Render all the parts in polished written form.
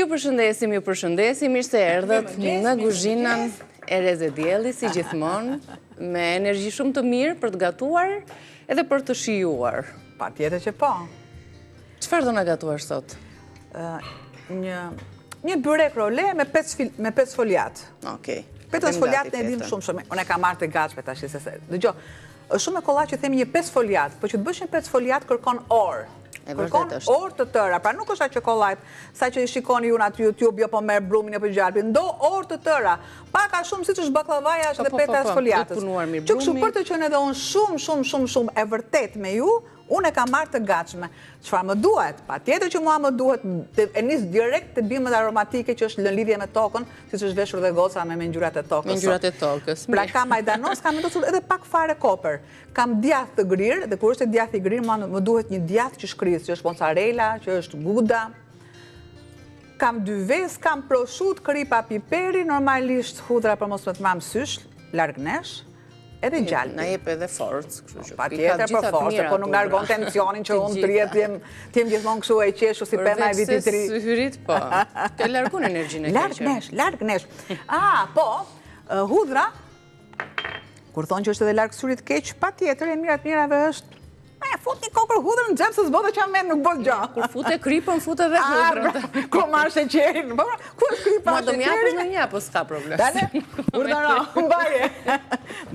Ju përshëndesim, ju përshëndesim, mirë se erdhët në kuzhinën e Reze Dielli, si gjithmonë, me energji shumë të mirë për të gatuar edhe për të shijuar. Patjetër që po. Çfarë do na gatuash sot? Një një byrek role me 5 me petë sfoliat. Okej. Petën sfoliat ne e dimë shumë shumë. Unë e kam marrë të gatshme tash se se. Dëgjo, është shumë e kollaj që themi një petë sfoliat, po që të bësh një petë sfoliat kërkon orë. Kërkon orë të tëra, pra nuk është aq e kollaj sa që i shikoni ju në aty YouTube, jo po merr brumin apo gjalpin, do orë të tëra. Pak a shumë siç është bakllavaja është po, edhe po, peta e po, sfoliatës. Që kështu për të qenë edhe unë shumë shumë shumë shumë e vërtetë me ju, unë e kam marrë të gatshme. Çfarë më duhet? Patjetër që mua më duhet të e nis direkt te bimët aromatike që është në lidhje me tokën, siç është veshur dhe goca me me ngjyrat e tokës. Me ngjyrat e tokës. Pra kam majdanoz, kam vendosur edhe pak fare koper. Kam djathë të grirë dhe kur është djathi i grirë, mua më duhet një djathë që shkris, që është mozzarella, që është gouda. Kam dy vezë, kam proshutë, kripa, piperi, normalisht hudhra për mos me të marrë mësysh, larg nesh, edhe gjalpi. Na jep edhe forcë, kështu që. Patjetër për forcë, po nuk largon tensionin që unë të rjetë jem, të jem gjithmonë kështu e qeshur si pema e vitit të ri. Përveç se syrit, po. Të largon energjinë e keqe. Larg nesh, larg nesh. Ah, po, hudhra, Kur thonë që është edhe larg syrit keq, patjetër e mira të mirave është E, fut një kokërr hudhër në xhep se s'bën dhe që nuk bën gjë. Kur fute kripën, fute dhe ah, hudhrën. Pra, kur marr sheqerin, po, pra, ku është kripa sheqerin? Mua do më japësh në një, apo s'ka problem. Dale, urdhëro, mbaje.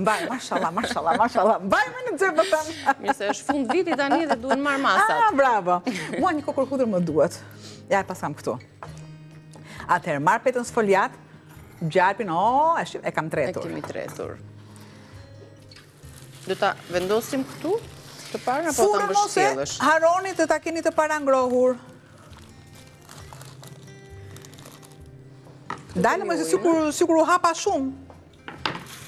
Mbaje, mashallah, mashallah, mashallah. Mbaje me në xhep, po them. Mirë se është fund viti tani dhe duhen marrë masat. Ah, bravo. Mua një kokërr hudhër më duhet. Ja, e paskam këtu. Atëherë, marr petën sfoliat, Gjalpin, o, e kam tretur. E kemi tretur. Do ta vendosim këtu, të parën, apo ta mbështjellësh? Furrën mos e harroni të ta keni të parangrohur. Dale, më sikur, sikur u hapa shumë.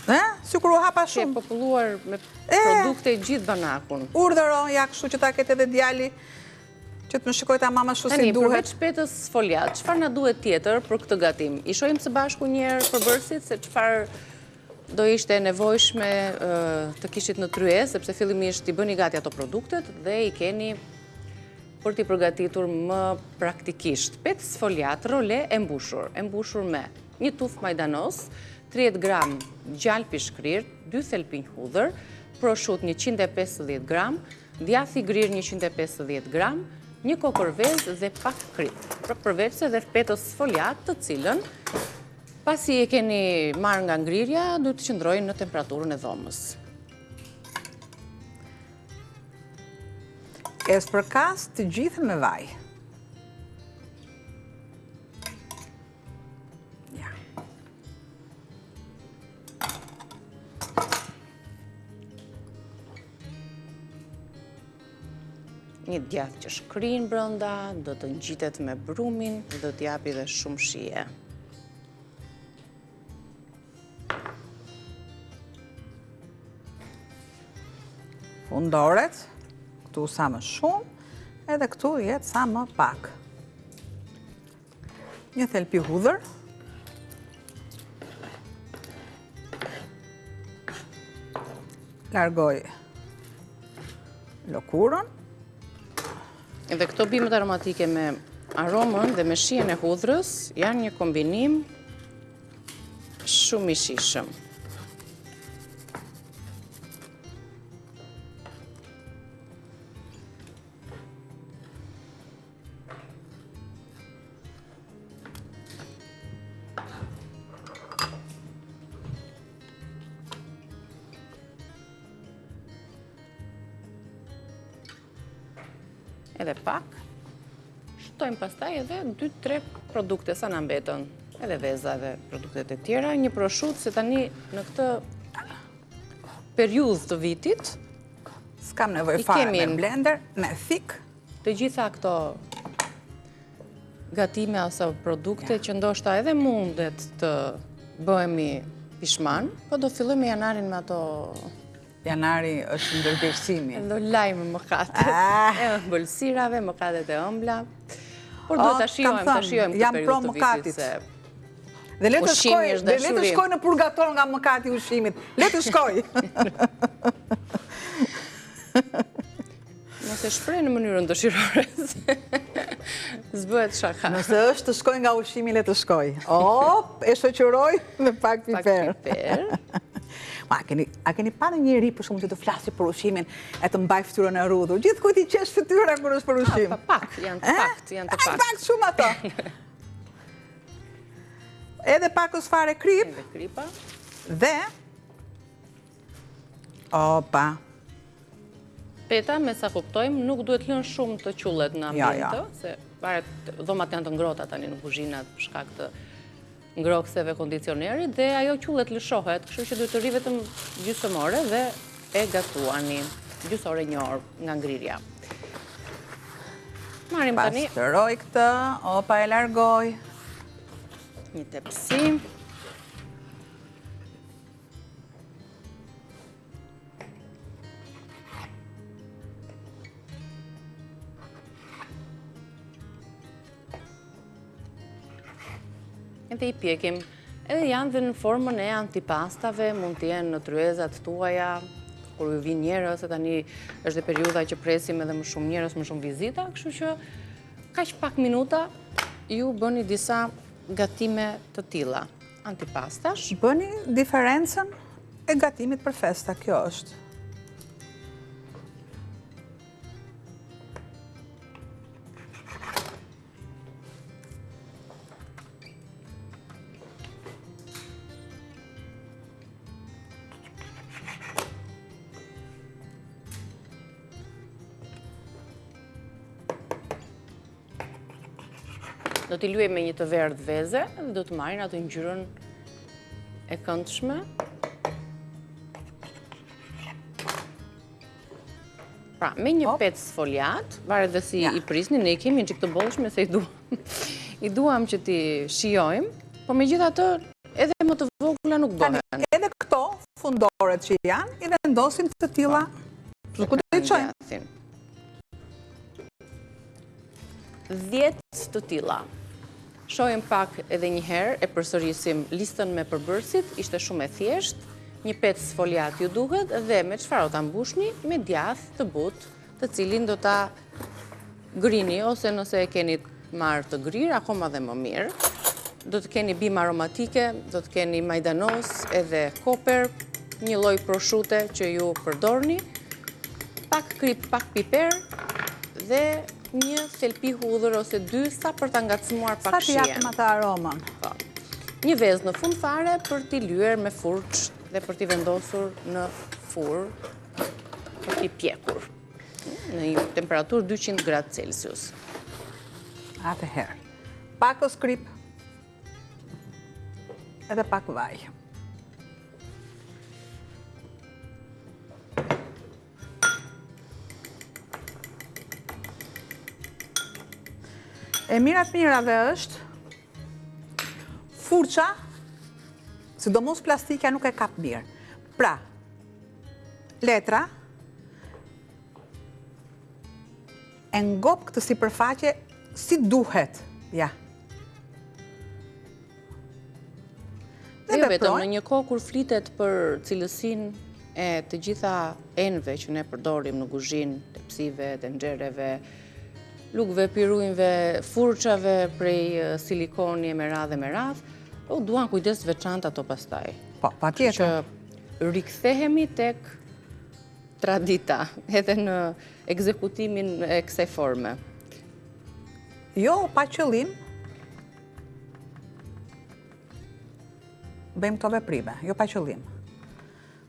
E? Sikur u hapa shumë. Ke populluar me produkte gjithë banakun. Urdhëro, ja kështu që ta ketë edhe djali. Që të më shikojë tamam ashtu si duhet. Tani, përveç petës sfoliat, çfarë na duhet tjetër për këtë gatim? I shohim së bashku njëherë përbërësit se çfarë do ishte e nevojshme të kishit në tryezë, sepse fillimisht i bëni gati ato produktet dhe i keni për t'i përgatitur më praktikisht. Petë sfoliat, role e mbushur, e mbushur me një tufë majdanoz, 30 gram gjalp i shkrirë, 2 thelpinj hudhër, proshutë 150 gram, Djathë i grirë 150 gram, një kokërr vezë dhe pak kripë. Pra përveçse dhe petës sfoliat të cilën, pasi e keni marrë nga ngrirja, duhet të qëndrojë në temperaturën e dhomës. E spërkas të gjithë me vaj. Ja. Një djathë që shkrin brenda, do të ngjitet me brumin dhe do të japi dhe shumë shije. Fundoret, këtu sa më shumë, edhe këtu jetë sa më pak. Një thelpi hudhër. Largoj lëkurën. Edhe këto bimët aromatike me aromën dhe me shijen e hudhrës janë një kombinim shumë i shijshëm. Edhe pak. Shtojmë pastaj edhe 2-3 produkte sa na mbetën. Edhe veza edhe produktet e tjera. Një proshutë se tani në këtë periudhë të vitit S'kam nevojë fare me blender, me thikë. Të gjitha këto gatime ose produkte që ndoshta edhe mundet të bëhemi pishman, po do fillojmë me janarin me ato... Janari është ndërgjegjësimi. Do lajmë mëkatet ah. e ëmbëlsirave, mëkatet e ëmbla. Por duhet ta shijojmë, ta shijojmë këtë periudhë të vitit se Dhe le të shkoj, dhe le të shkoj në purgator nga mëkati i ushqimit. Le të shkoj. Mos e shpreh në mënyrën dëshirore. S'bëhet shaka. Nëse është të shkojë nga ushqimi, le të shkojë. Op, e shoqëroj me pak piper. Pak piper. Ma, a keni, a keni pa ndonjë njeri për shembull që të flasi për ushqimin e të mbajë fytyrën e rrudhur? Gjithkujt i qesh fytyra kur është për ushqim. Pa, pak, janë të paktë, janë të paktë. Pak shumë ato. Edhe pakëz fare kripë. Edhe kripa. Dhe, opa. Peta, me sa kuptojmë, nuk duhet lënë shumë të qullet në jo, ambient, jo. se varet, dhomat janë të ngrohta tani në kuzhinat për shkak të ngrohëseve kondicionerit dhe ajo qullet lëshohet, kështu që duhet të rri vetëm gjysmë ore dhe e gatuani gjysmë ore një orë nga ngrirja. Marrim tani. Pastroj këtë, opa e largoj. Një tepsi. Edhe i pjekim. Edhe janë dhe në formën e antipastave, mund të jenë në tryezat tuaja, kur ju vijnë njerëz, se tani është dhe periudha që presim edhe më shumë njerëz, më shumë vizita, kështu që kaq pak minuta ju bëni disa gatime të tilla antipastash. Bëni diferencën e gatimit për festa, kjo është. Do t'i lyejmë me një të verdhë veze dhe do të marrin atë ngjyrën e këndshme. Pra, me një petë sfoliatë, varet dhe si i prisni, ne i kemi një çikë të bollshme se i duam, i duam që t'i shijojmë, po megjithatë edhe më të vogla nuk bëhen. Edhe këto fundoret që janë, i vendosim të tilla, po. ku do i çojmë? 10 të tilla. Shohim pak edhe një herë e përsërisim listën me përbërësit, ishte shumë e thjeshtë. Një petë sfoliatë ju duhet dhe me çfarë do ta mbushni? Me djathë të butë, të cilin do ta grini ose nëse e keni marrë të grirë, akoma dhe më mirë. Do të keni bimë aromatike, do të keni majdanoz edhe koper, një lloj proshute që ju përdorni, pak kripë, pak piper dhe një thelpi hudhër ose dy sa për ta ngacmuar pak shijen. Sa t'i japim atë aromën. Po. Një vezë në fund fare për t'i lyer me furçë dhe për t'i vendosur në furrë për t'i pjekur në një temperaturë 200 gradë Celsius. Atëherë, pakëz kripë edhe pak vaj. E mira të mirave është furça, sidomos plastikja nuk e kap mirë. Pra, letra, e ngop këtë sipërfaqe si duhet. Ja. Dhe jo vetëm në një kohë kur flitet për cilësinë e të gjitha enëve që ne përdorim në kuzhinë, tepsive, tenxhereve, lugëve, pirunjve, furçave prej silikoni e me radhë e me radhë, po duan kujdes të veçantë ato pastaj. Po, patjetër. Që rikthehemi tek tradita, edhe në ekzekutimin e kësaj forme. Jo, pa qëllim, bëjmë këto veprime, jo pa qëllim.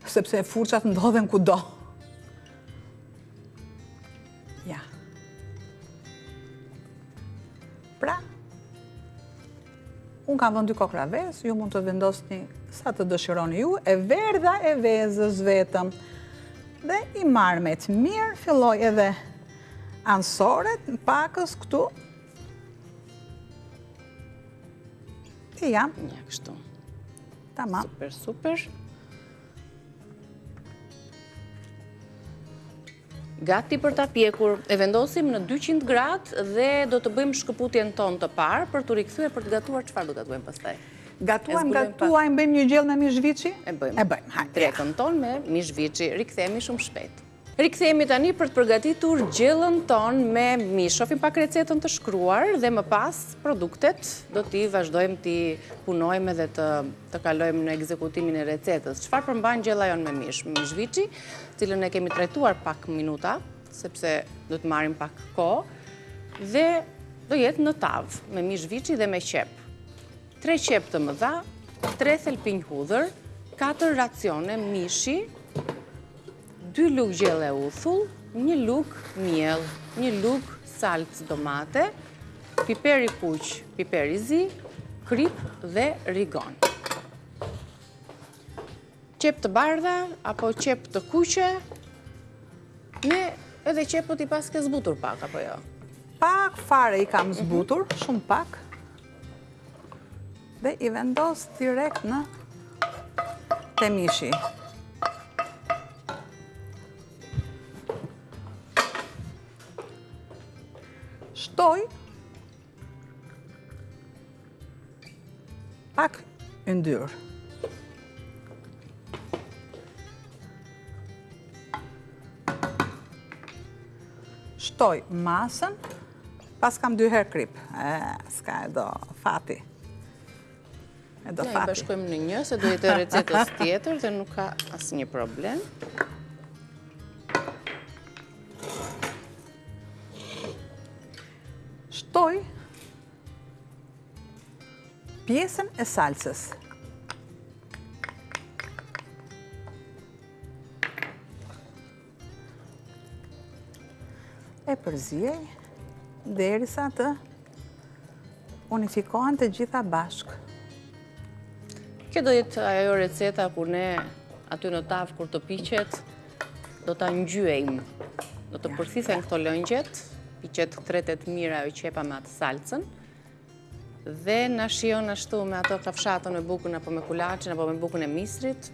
Sepse furçat ndodhen kudo. Ja. Pra, unë kam vënë dy kokrra vezë, ju mund të vendosni sa të dëshironi ju, e verdha e vezës vetëm. Dhe i marr me të mirë, filloj edhe anësoret, në pakëz këtu, E jam. Ja, kështu. Tamam. Super, super. Gati për ta pjekur, e vendosim në 200 gradë dhe do të bëjmë shkëputjen tonë të parë për t'u rikthyer për të gatuar çfarë do gatuajmë pastaj. Gatuajmë, gatuajmë, bëjmë një gjellë me mish viçi? E bëjmë. E bëjmë, hajde. Drekën tonë me mish viçi, rikthehemi shumë shpejt. Rikthehemi tani për të përgatitur gjellën tonë me mish. Shohim pak recetën të shkruar dhe më pas produktet do t'i vazhdojmë t'i punojmë edhe të, të kalojmë në ekzekutimin e recetës. Çfarë përmban gjella jonë me mish? Mish viçi, të cilën e kemi trajtuar pak minuta, sepse do të marrim pak kohë, dhe do jetë në tavë, me mish viçi dhe me qepë. 3 qepë të mëdha, 3 thelpinj hudhër, 4 racione mishi, 2 lugë gjelle uthull, 1 lugë miell, 1 lugë salcë domate, piper i kuq, piper i zi, kripë dhe rigon. Qepë të bardha apo qepë të kuqe, ne edhe qepët i paske zbutur pak, apo jo? Pak fare i kam zbutur, mhm. shumë pak. Dhe i vendos direkt në te mishi. Shtoj Pak yndyrë. Shtoj masën, paskam dy herë kripë. E, s'ka e do fati. E do fati. Ne i bashkojmë në një, se do jetë e recetës tjetër dhe nuk ka asnjë problem. Shtoj pjesën e salcës. E përziej derisa të unifikohen të gjitha bashkë. Kjo do jetë ajo receta kur ne aty në tavë kur të piqet, do ta ngjyejmë. Do të përthithen këto lëngjet, piqet tretet mirë ajo qepa me atë salcën, dhe na shijon ashtu me ato kafshatën me bukën apo me kulaçin apo me bukën e misrit.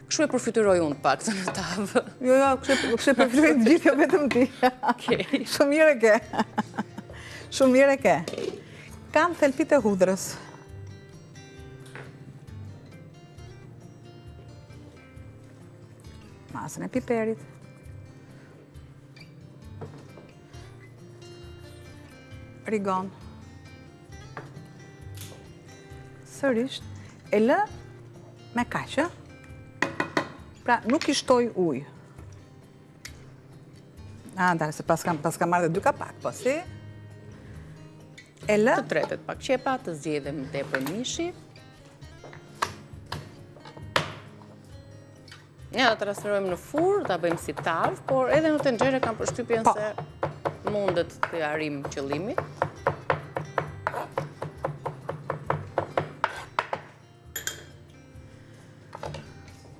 Kështu e përfytyroj unë të paktën në tavë. Jo, jo, kështu e përfytyroj të gjithë, jo vetëm ti. Shumë mirë e ke. Shumë mirë e ke. Kam thelpit e hudhrës. Masën e piperit. Rigon. Sërisht, e lë me kaq, Pra, nuk i shtoj ujë. A, dale, se paskam, paskam marrë dhe dy kapak, po si? E lë? Të tretet pak qepa, të ziejë dhe më tepër mishi. Ne do transferojmë në furrë, ta bëjmë si tavë, por edhe në tenxhere kam përshtypjen po. se mundet të arrijmë qëllimin.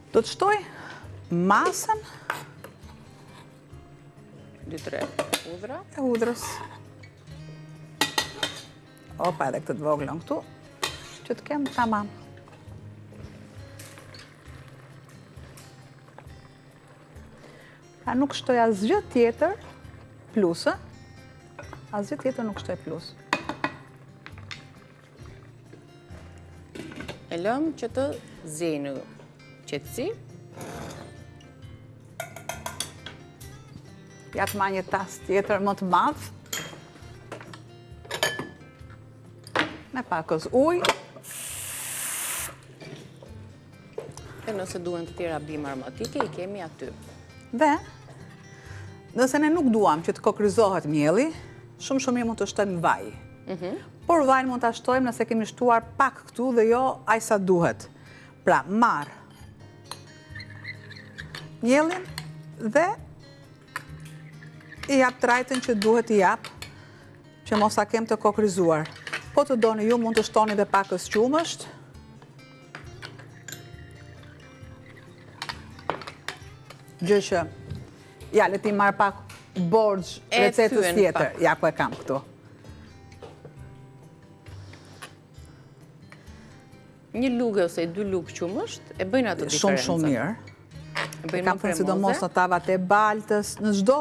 Do të shtoj masën 2-3 hudhra. E hudhrës. Opa, edhe këtë të voglën këtu, që të kem tamam. Pra nuk shtoj asgjë tjetër plus, asgjë tjetër nuk shtoj plus. E lëmë që të ziejë në qetësi. Ja të marr një tas tjetër më të madh. Me pakëz ujë. Dhe nëse duhen të tjera bimë aromatike, i kemi aty. Dhe, nëse ne nuk duam që të kokrizohet mielli, shumë shumë mirë mund të shtojmë vaj. Mhm. Por vajin mund të shtojmë nëse kemi shtuar pak këtu dhe jo aq sa duhet. Pra, marr miellin dhe i jap trajtën që duhet i jap, që mos ta kem të kokrizuar. Po të doni ju mund të shtoni dhe pakëz qumësht. Gjë që, ja, le t'i marr pak borxh recetës tjetër. Ja, ku e kam këtu. Një lugë ose dy lugë qumësht, e bëjnë atë diferencën. Shumë, shumë mirë. E bëjnë më kremoze. Sidomos në tavat e baltës, në çdo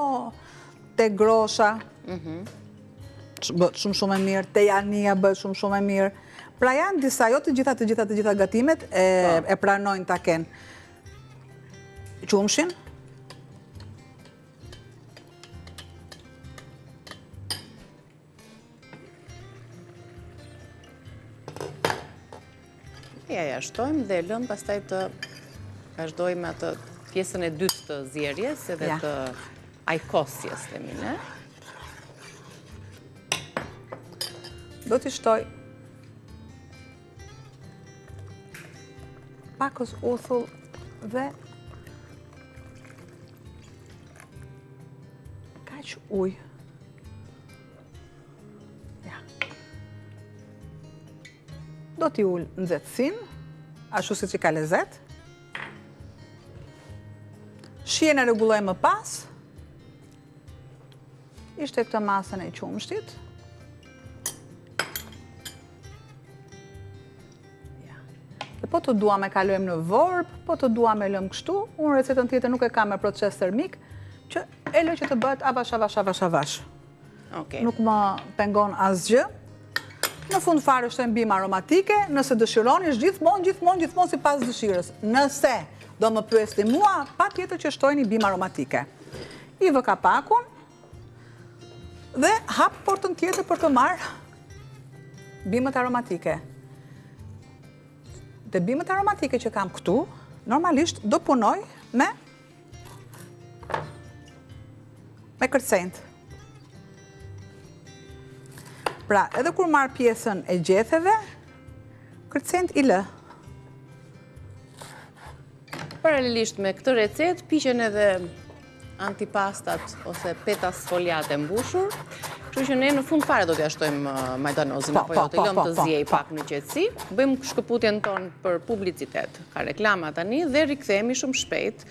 te grosha, mhm. bëhet shumë shumë e mirë, te jania bëhet shumë shumë e mirë. Pra janë disa, jo të gjitha të gjitha të gjitha gatimet e, po. e pranojnë ta kenë. Qumështin? Ja, ja, shtojmë dhe e lëmë pastaj të vazhdojmë atë pjesën e dytë të zierjes edhe të ajkosjes, themi ne. Do t'i shtoj pakëz uthull dhe kaq ujë. Ja. Do t'i ul nxehtësinë, ashtu siç i ka lezet. Shijen e rregulloj më pas. Ishte këtë masën e qumështit. Dhe po të duam e kalojmë në vorb, po të duam e lëmë kështu, unë recetën tjetër nuk e kam me proces termik, që e lë që të bëhet avash, avash, avash, avash. Nuk më pengon asgjë. Në fund fare shtojmë bimë aromatike, nëse dëshironi, është gjithmonë, gjithmonë, gjithmonë sipas dëshirës. Nëse do më pyesni mua, patjetër që shtojni bimë aromatike. I vë kapakun dhe hap portën tjetër për të marrë bimët aromatike. Dhe bimët aromatike që kam këtu, normalisht do punoj me me kërcenjtë. Pra, edhe kur marr pjesën e gjetheve, kërcenjtë i lë. Paralelisht me këtë recetë, piqen edhe antipastat ose peta sfoliate mbushur. Kështu që ne në fund fare do t'ia shtojmë uh, majdanozin, po, apo jo, po, të po, lëmë të ziejë pak në qetësi. Bëjmë shkëputjen tonë për publicitet. Ka reklama tani dhe rikthehemi shumë shpejt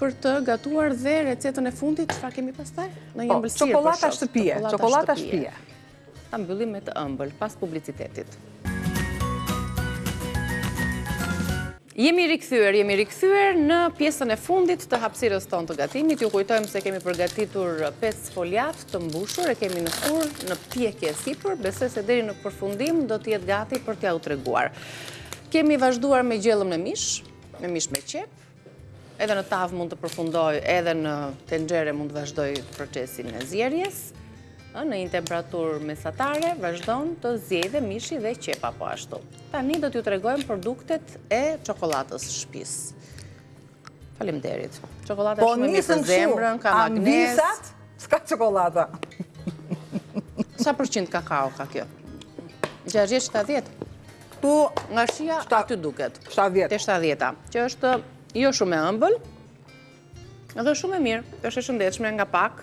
për të gatuar dhe recetën e fundit, çfarë kemi pastaj? Në një ëmbëlsirë po Çokollata shtëpie, çokollata shtëpie. Ta mbyllim me të ëmbël pas publicitetit. Jemi rikthyer, jemi rikthyer në pjesën e fundit të hapësirës tonë të gatimit. Ju kujtojmë se kemi përgatitur 5 sfoliat të mbushur, e kemi në furrë, në pjekje sipër, besoj se deri në përfundim do të jetë gati për t'jua treguar. Kemi vazhduar me gjellën me mish, me mish me qepë, edhe në tavë mund të përfundojë, edhe në tenxhere mund të vazhdojë procesin e zierjes, në një temperaturë mesatare, vazhdon të ziejë dhe mishi dhe qepa po ashtu. Tani do t'ju tregojmë produktet e çokollatës shtëpisë. Faleminderit. Çokollata po, shumë e mirë për zemrën, ka magnez. S'ka çokollata. Sa përqind kakao ka kjo? 60-70? Tu nga shija aty duket. 70. Te 70-a, që është jo shumë e ëmbël, edhe shumë e mirë, është e shëndetshme nga pak,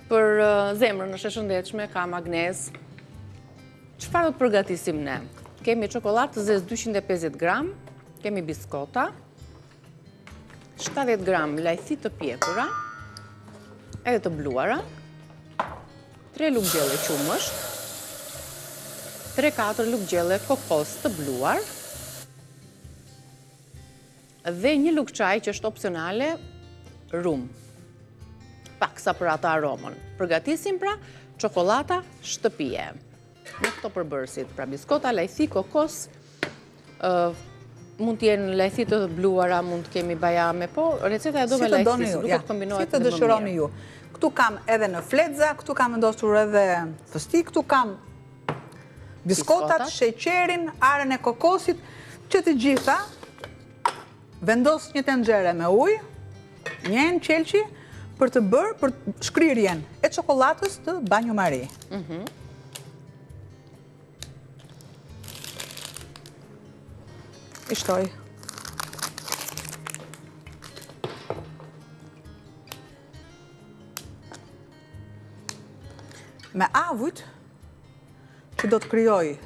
për zemrën është e shëndetshme, ka magnez. Çfarë do të përgatisim ne? Kemi çokollatë të zezë 250 gram, kemi biskota, 70 gram lajthi të pjekura, edhe të bluara, 3 lugë gjelle qumësht, 3-4 lugë gjelle kokos të bluar, dhe një lugë çaj që është opsionale rum. Pak sa për atë aromën. Përgatisim pra çokollata shtëpie. Me këto përbërësit, pra biskota, lajthi, kokos, mund të jenë lajthi të bluara, mund të kemi bajame, po receta e do me lajthi, si duket kombinohet Si të dëshironi ju. Këtu kam edhe në fletëza, këtu kam vendosur edhe fëstik, këtu kam biskotat, sheqerin, arrën e kokosit, që të gjitha vendos një tenxhere me ujë, një enë qelqi, për të bërë për shkrirjen e çokollatës të banjo mari. Mhm. I shtoj. Me avujt që do të krijojë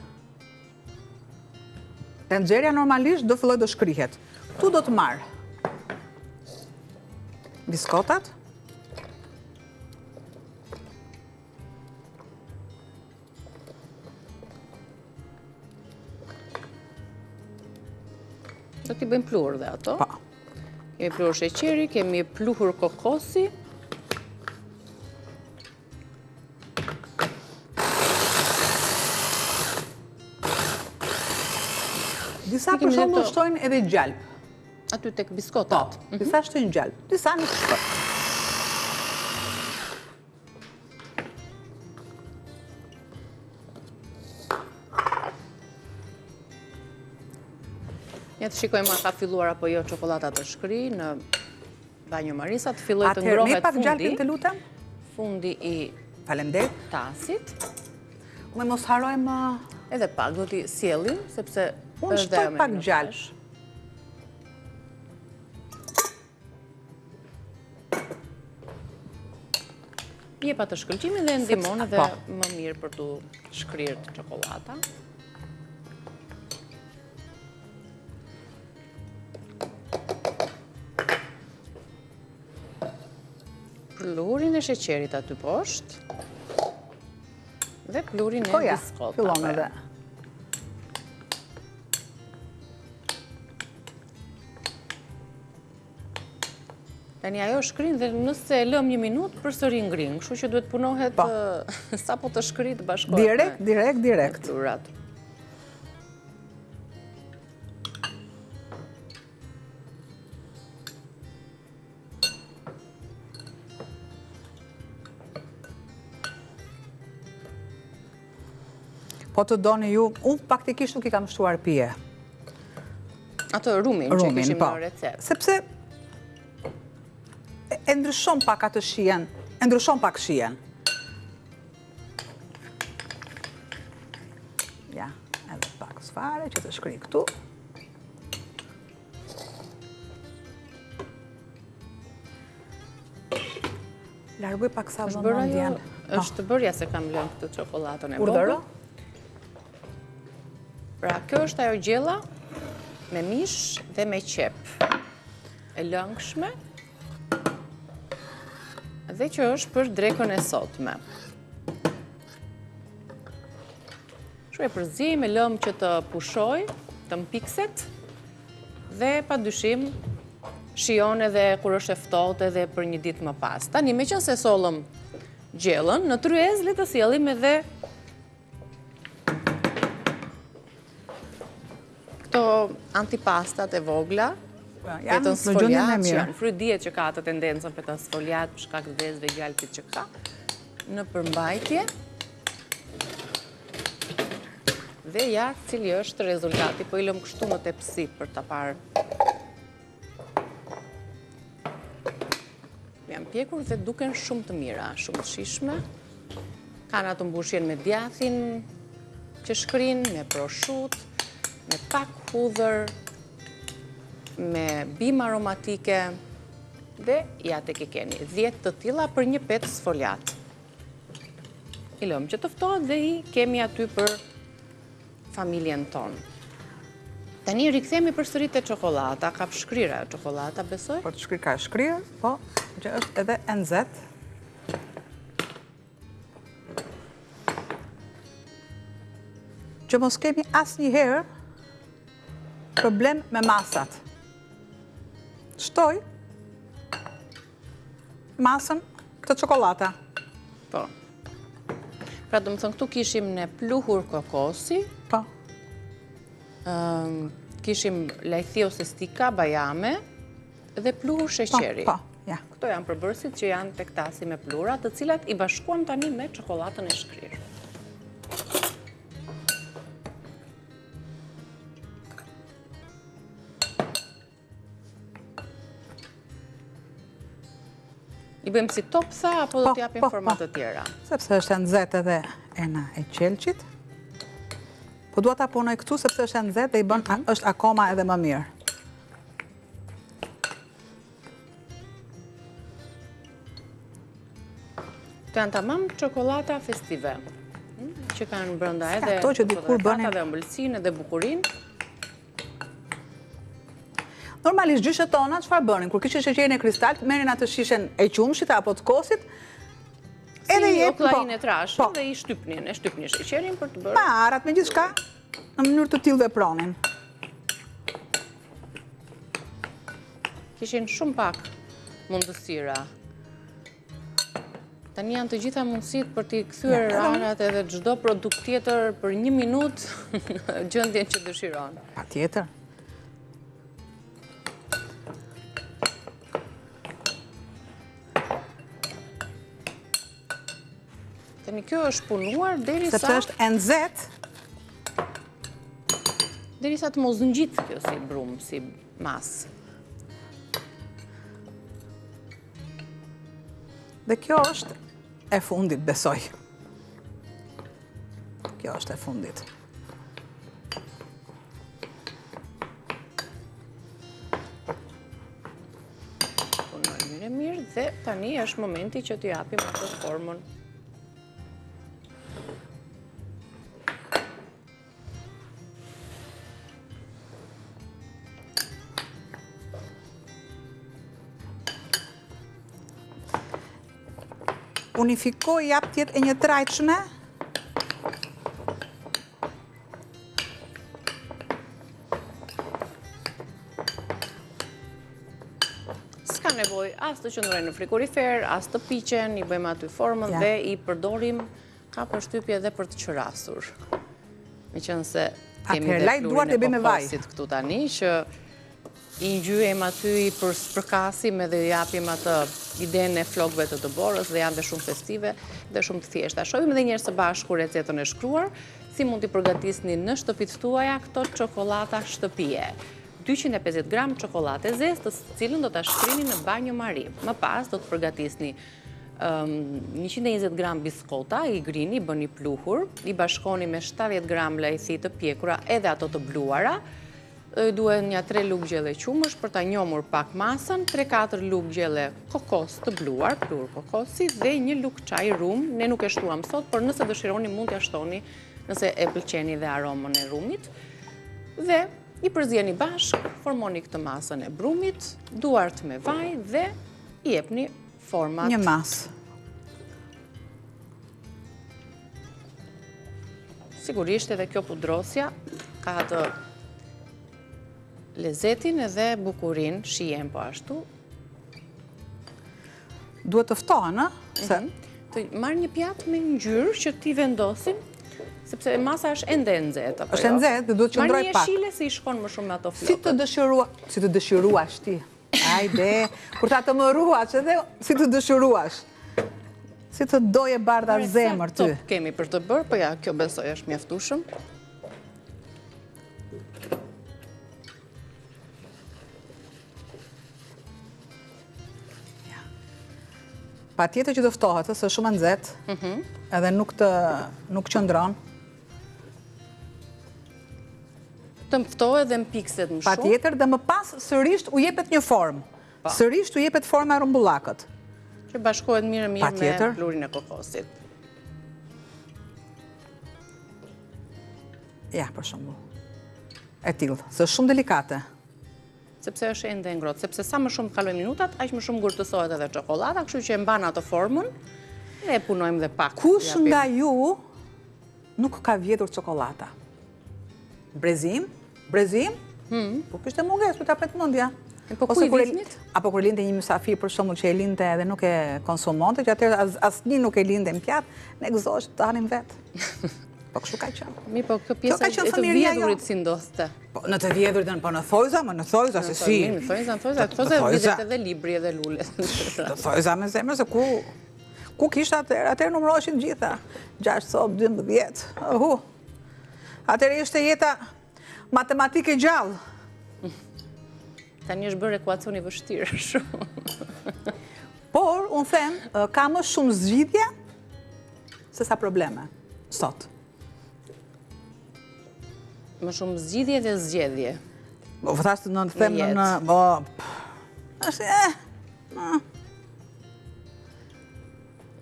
tenxherja normalisht do fillojë do shkrihet. Këtu do të marr biskotat. Do t'i bëjmë pluhur dhe ato. Po. Kemi pluhur sheqeri, kemi pluhur kokosi. Disa për shembull shtojnë edhe gjalpë. Aty tek biskotat. Po, disa shtojnë gjalpë, disa nuk shtojnë. Ja të shikojmë a ka filluar apo jo çokollata të shkrijë në banjo mari sa të fillojë të ngrohet fundi. Atëherë, pak gjalpin të lutem? Fundi i Faleminderit. Tasit. Unë mos harrojmë edhe pak do t'i sjellim sepse unë shtoj pak gjalp. Jep atë shkëlqimin dhe ndihmon edhe po. më mirë për t'u shkrirë çokollata. Pluhurin e sheqerit aty poshtë dhe pluhurin e po ja, biskotave. Fillon edhe. Tani ajo shkrin dhe nëse e lëmë një minutë, përsëri ngrin, kështu që duhet punohet po. sapo të shkrijë të bashkohet. Direkt, direkt, direkt. Pluhurat. Po të doni ju, unë faktikisht nuk i kam shtuar pije. Atë rumin që kishim po. në recetë. Sepse e ndryshon pak atë shijen, e ndryshon pak shijen. Ja, edhe pak fare që të shkrijë këtu. Largoj pak sa vëmendjen. Është bërja se kam lënë këtë çokollatën e vogël. Pra, kjo është ajo gjella me mish dhe me qepë. E lëngshme. Dhe që është për drekën e sotme. Kështu e përziejmë, e lëmë që të pushojë, të mpikset dhe pa dyshim shijon edhe kur është e ftohtë edhe për një ditë më pas. Tani, meqenëse sollëm gjellën, në tryezë le të sjellim edhe këto antipastat e vogla, petën sfoliat që janë, fryt dihet që ka atë tendencën petën sfoliat, për shkak të vezëve gjalpit që ka, në përmbajtje. Dhe ja, cili është rezultati, po i lëmë kështu në tepsi për ta parë. Janë pjekur dhe duken shumë të mira, shumë të shijshme. Kanë atë mbushjen me djathin që shkrin, me proshutë, me pak hudhër, me bimë aromatike dhe ja tek i keni. 10 të tilla për një petë sfoliat. I lëmë që të ftohet dhe i kemi aty për familjen tonë. Tani rikthehemi përsëri te çokollata, ka shkrirë ajo çokollata, besoj? Po të shkrirë ka shkrirë, po, që është edhe e nxehtë. Që mos kemi asnjëherë problem me masat. Shtoj masën të çokollata. Po. Pra domethënë, këtu kishim ne pluhur kokosi. Po. Kishim lajthi ose stika, bajame dhe pluhur sheqeri. Po, po, ja. Këto janë përbërësit që janë tek tasi me pluhura, të cilat i bashkuam tani me çokollatën e shkrirë. I bëjmë si toptha, apo do po, t'i japim po, forma po. të tjera? Sepse është e nxehtë edhe ena e qelqit. Po dua ta punoj këtu, sepse është e nxehtë dhe i bën, mhm. është akoma edhe më mirë. Këto janë tamam çokollata festive, hm, që kanë brenda edhe ato që dikur bënin dhe ëmbëlsinë dhe bukurinë. Normalisht gjyshet tona çfarë bënin? Kur kishin sheqerin e kristalt, merrin atë shishen e qumshit apo të kosit, edhe i po, okllainë e trashë po. dhe i shtypnin, e shtypnin sheqerin për të bërë. Me arrat me gjithçka në mënyrë të tillë vepronin. Kishin shumë pak mundësira. Tani janë të gjitha mundësitë për t'i kthyer arrat edhe çdo produkt tjetër për një minutë në gjendjen që dëshiron. Patjetër. Tani kjo është punuar derisa... Sepse është e nxehtë. Derisa të mos ngjitet kjo si brumë, si masë. Dhe kjo është e fundit, besoj. Kjo është e fundit. Punojmë mirë e mirë dhe tani është momenti që t'i japim atë formën. Unifikoj jap të jetë e njëtrajtshme. S'ka nevojë as të qëndrojnë në frigorifer, as të piqen, i bëjmë aty formën dhe i përdorim Kam përshtypje dhe për të qerasur. Meqenëse kemi dhe pluhurin e kokosit këtu tani, që i ngjyejmë aty, i spërkasim edhe i japim atë idenë e flokëve të dëborës dhe janë dhe shumë festive dhe shumë të thjeshta. Shohim edhe njëherë së bashku recetën e shkruar, si mund t'i përgatisni në shtëpitë tuaja këto çokollata shtëpie. 250 gram çokollatë e zezë, të cilën do ta shkrini në banjo mari. Më pas do të përgatisni 120 gram biskota, i grini, i bëni pluhur, i bashkoni me 70 gram lajthi të pjekura edhe ato të bluara, i duhen nja 3 lugë gjelle qumësht për ta njomur pak masën, 3-4 lugë gjelle kokos të bluar, pluhur kokosi dhe një lugë çaj rum, ne nuk e shtuam sot, por nëse dëshironi mund t'ia shtoni nëse e pëlqeni dhe aromën e rumit. Dhe i përzieni bashkë, formoni këtë masën e brumit, duart me vaj dhe i jepni format. Një masë. Sigurisht edhe kjo pudrosja ka atë lezetin edhe bukurinë, shijen po ashtu. Duhet të ftohen, ë? Se... Mhm. Të marr një pjatë me ngjyrë që t'i vendosim, sepse masa është ende e nxehtë, apo jo? Është e nxehtë dhe duhet të qëndrojë pak. Marr një jeshile se i shkon më shumë me ato flokët. Si të dëshirua, si të dëshiruash ti? Ajde, kur ta të më ruash edhe si të dëshiruash. Si të doje bardha zemër ty. Sa kemi për të bërë, po ja, kjo besoj është mjaftueshëm. Patjetër që të ftohet, se shumë e nxehtë, mhm. edhe nuk të nuk qëndron. Të ftohet dhe mpikset më shumë. Patjetër dhe më pas sërisht u jepet një formë. Po. Sërisht u jepet forma e rrumbullakët. Që bashkohet mirë e mirë me pluhurin e kokosit. Ja, për shembull. E tillë, se është shumë delikate. Sepse është ende e ngrohtë, sepse sa më shumë të kalojnë minutat, aq më shumë ngurtësohet edhe çokollata, kështu që e mban atë formën dhe e punojmë dhe pak. Kush nga ju nuk ka vjedhur çokollata? Brezi im? Brezi im? Hmm. Po kishte mungesë, po ta pret mendja. Po ku i vidhnit? Apo kur linte një mysafir për shembull që e linte edhe nuk e konsumonte, që atëherë asnjë nuk e linte në pjatë, ne gëzoheshim të hanim vetë. Po kështu ka qenë. Mi po kjo pjesa e të vjedhurit si ndodhte. Po në të vjedhurit, po në thojza, më në thojza, se si. Në thojza, në thojza, në thojza, vidhet edhe libri edhe lule. Në thojza me zemër, se ku, ku kishte atëherë, atëherë numëroheshin gjitha. 6 copë, 12, uhu. Atëherë ishte jeta matematikë e gjallë. Tani është bërë ekuacion i vështirë shumë. Por, unë them, ka më shumë zgjidhje se sa probleme, sot. Më shumë zgjidhje dhe zgjedhje. Po, thashë në them në në, po, është, eh,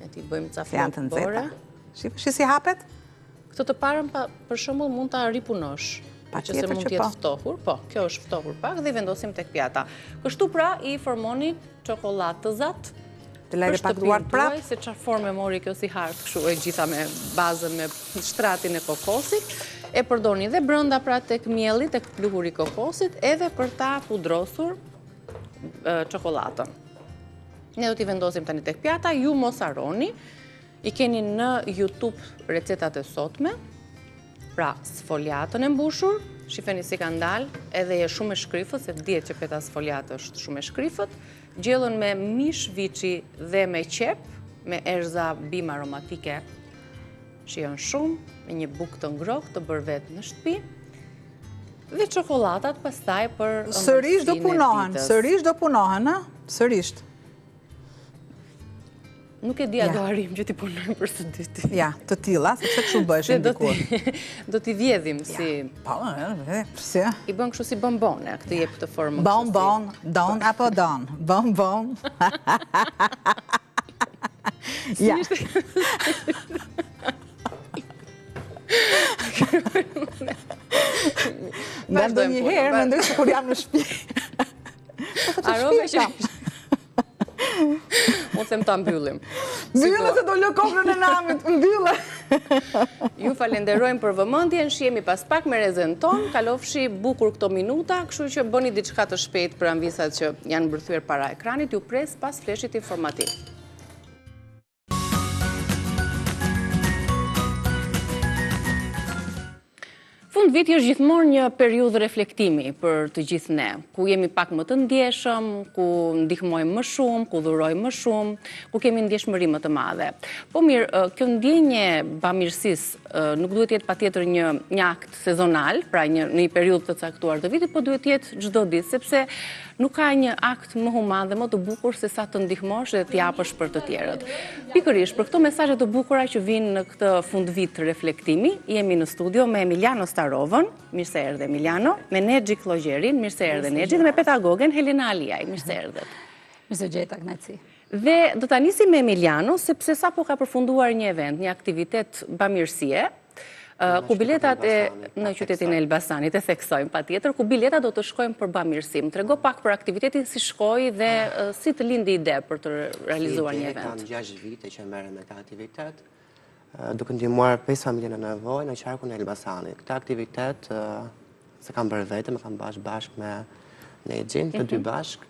E t'i bëjmë ca flokë bore. Shi si hapet? Këtë të parën pa, për shembull mund ta ripunosh. Patjetër që mund të jetë po. ftohur, po, kjo është ftohur pak dhe i vendosim tek pjata. Kështu pra i formoni çokollatëzat Të laj dhe pak duart prapë. Se çfarë forme mori kjo si hartë kështu e gjitha me bazën me shtratin e kokosit. E përdorni dhe brenda pra tek mielli, tek pluhuri i kokosit, edhe për ta pudrosur çokollatën. Ne do t'i vendosim tani tek pjata, ju mos harroni. I keni në YouTube recetat e sotme, pra sfoliatën e mbushur, shifeni si kanë dalë, edhe e shumë e shkrifët, se dihet që peta sfoliatë është shumë e shkrifët, gjellën me mish viçi dhe me qepë, me erëza bimë aromatike, shijon shumë, me një bukë të ngrohtë të bërë vetë në shtëpi. Dhe çokollatat pastaj për ëmbëlsinë e ditës. Sërish do punohen, sërish do punohen, ë? Sërish. Nuk e di a do arrijmë që t'i punojmë për së dyti. Ja, të tilla, sepse kështu bëheshin dikur. Do t'i vjedhim si... Po, pse? I bën kështu si bombone, këtë jep këtë formë. Bonbon, don apo don, bonbon. Ja. Nga ndonjëherë, mendoj se kur jam në shpi. Arome që... Unë them ta mbyllim. Mbylle se do lë kokrrën e namit, mbylle. Ju falenderojmë për vëmendjen, shihemi pas pak me rezen tonë, kalofshi bukur këto minuta, kështu që bëni diçka të shpejtë për amvisat që janë mbërthyer para ekranit, ju pres pas fleshit informativ. Fundviti është gjithmonë një periudhë reflektimi për të gjithë ne, ku jemi pak më të ndjeshëm, ku ndihmojmë më shumë, ku dhurojmë më shumë, ku kemi ndjeshmëri më të madhe. Po mirë, kjo ndjenjë e bamirësisë nuk duhet të jetë patjetër një një akt sezonal, pra një në një periudhë të caktuar të vitit, po duhet të jetë çdo ditë, sepse Nuk ka një akt më human dhe më të bukur se sa të ndihmosh dhe të japësh për të tjerët. Pikërisht për këto mesazhe të bukura që vijnë në këtë fundvit reflektimi, jemi në studio me Emiliano Starovën, mirë se erdhe Emiliano, me Nexhi Kllogjerin, mirë se erdhe Nexhi dhe me pedagogen Helena Aliaj, mirë se erdhët. Mirë se gjeta, kënaqësi. Dhe do ta nisim me Emiliano, sepse sapo ka përfunduar një event, një aktivitet bamirësie, ku biletat e në qytetin e Elbasanit, e theksojmë patjetër, ku biletat do të shkojnë për bamirësi. Më trego pak për aktivitetin si shkoi dhe si të lindi ideja për të realizuar një event. Kam 6 vite që merrem me këtë aktivitet, duke ndihmuar 5 familje në nevojë në qarkun e Elbasanit. Këtë aktivitet s'e kam bërë vetëm, e kam bashkë bashkë me Nexhin, të dy mhm. bashkë,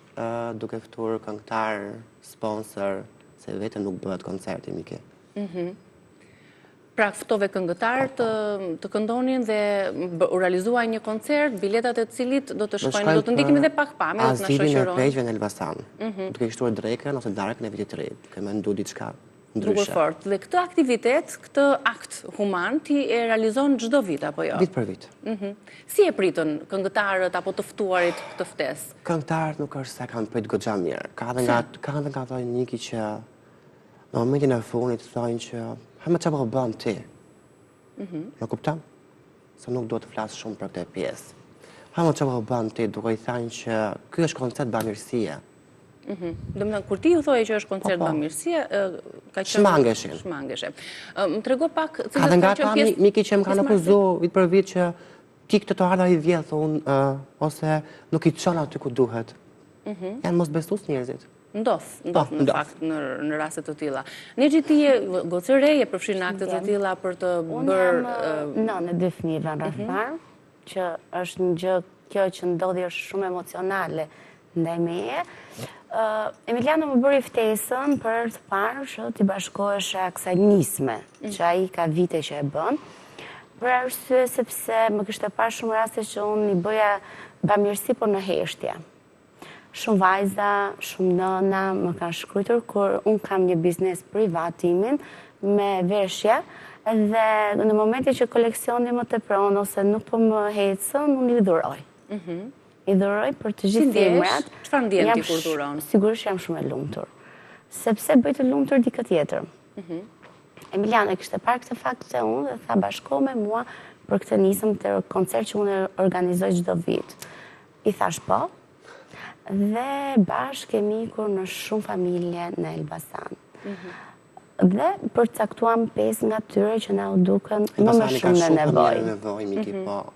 duke ftuar këngëtarë, sponsor, se vetëm nuk bëhet koncerti, Miki. Mhm. Pra ftove këngëtarë të, të këndonin dhe u realizua një koncert, biletat e të cilit do të shkojnë, do të ndjekim edhe pak pamje, do të na shoqërojnë. Azilin e pleqve në Elbasan, mhm. duke i shtuar drekën ose darkën e vitit të ri, duke mendu diçka ndryshe. Bukur fort. Dhe këtë aktivitet, këtë akt human, ti e realizon çdo vit, apo jo? Vit për vit. Mhm. Si e pritën këngëtarët apo të ftuarit këtë ftesë? Këngëtarët nuk është se kanë prit goxha mirë. Ka dhe nga, ka dhe nga ato Niki që Në momentin e fundit thonë që, ha më ça po bën ti? Mhm. Më kupton? Se nuk do të flas shumë për këtë pjesë. Ha më ça po bën ti, duke i thënë që ky është koncert bamirësie. Mhm. Domethënë, kur ti u thoje që është koncert po, po. bamirësie, ka qenë... Shmangeshin. Shmangeshin. Më trego pak... Ka dhe nga ata Miki që më kanë akuzu vit për vit që ti këtë të ardhura i vjedh, unë, ose nuk i çon aty ku duhet. Mhm. Janë mosbesues njerëzit. Ndodh, ndodh në fakt në raste të tilla. Nexhi ti je gocë e re, je përfshirë në akte të tilla për të bërë... Unë jam nënë e dy fëmijëve në radhë mhm. parë, që është një gjë kjo që ndodhi është shumë emocionale ndaj meje. Emiliano më bëri ftesën për të parë që t'i bashkohesha kësaj nisme, mhm. që ai ka vite që e bën. Për arsye sepse më kishte parë shumë raste që unë i bëja bamirësi por në heshtje. Shumë vajza, shumë nëna më kanë shkruajtur kur unë kam një biznes privat timin me veshje dhe në momentin që koleksioni më tepron ose nuk po më ecën, unë i dhuroj. Mhm. I dhuroj për të gjithë femrat. Çfarë ndjen ti kur dhuron? Sigurisht jam shumë e lumtur. Sepse bëj të lumtur dikë tjetër. Mhm. Emiliano e kishte parë këtë fakt te unë dhe tha bashkohu me mua për këtë nismë këtë koncert që unë organizoj çdo vit. I thashë po, dhe bashkë kemi ikur në shumë familje në Elbasan. Mhm. Dhe përcaktuam 5 nga tyre që na u dukën më më shumë në nevojë. Elbasani ka shumë familje në nevojë, Miki, mhm. po.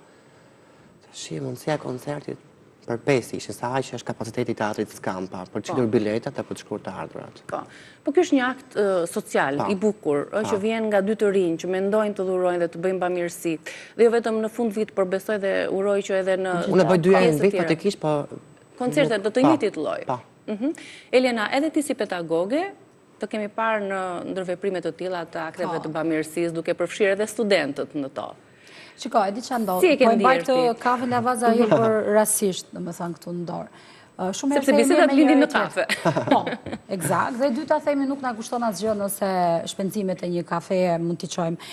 Tashi, mundësia e koncertit për 5 ishin, sa aq është kapaciteti i teatrit Skampa, për të shitur po. biletat dhe për të shkruar të ardhurat. Po. Po ky është një akt social, i bukur, që vjen nga dy të rinj, që mendojnë të dhurojnë dhe të bëjnë bamirësi. Dhe jo vetëm në fundvit, por besoj dhe uroj që edhe në Unë e bëj dy herë në vit, faktikisht, po... Koncerte do të njëjtit lloj. Po. Mhm. Elena, edhe ti si pedagoge, të kemi parë në ndërveprime të tilla të akteve po. të bamirësisë, duke përfshirë edhe studentët në to. Shiko, e di ça ndodh. Si e ke po ndjerë ti? Po e mbaj këtë kafe nga vaza jo për rastësisht, domethënë këtu në dorë. Shumë Sepse bisedat lindin në kafe. Po, ekzakt. Dhe e dyta themi nuk na kushton asgjë nëse shpenzimet e një kafeje mund t'i çojmë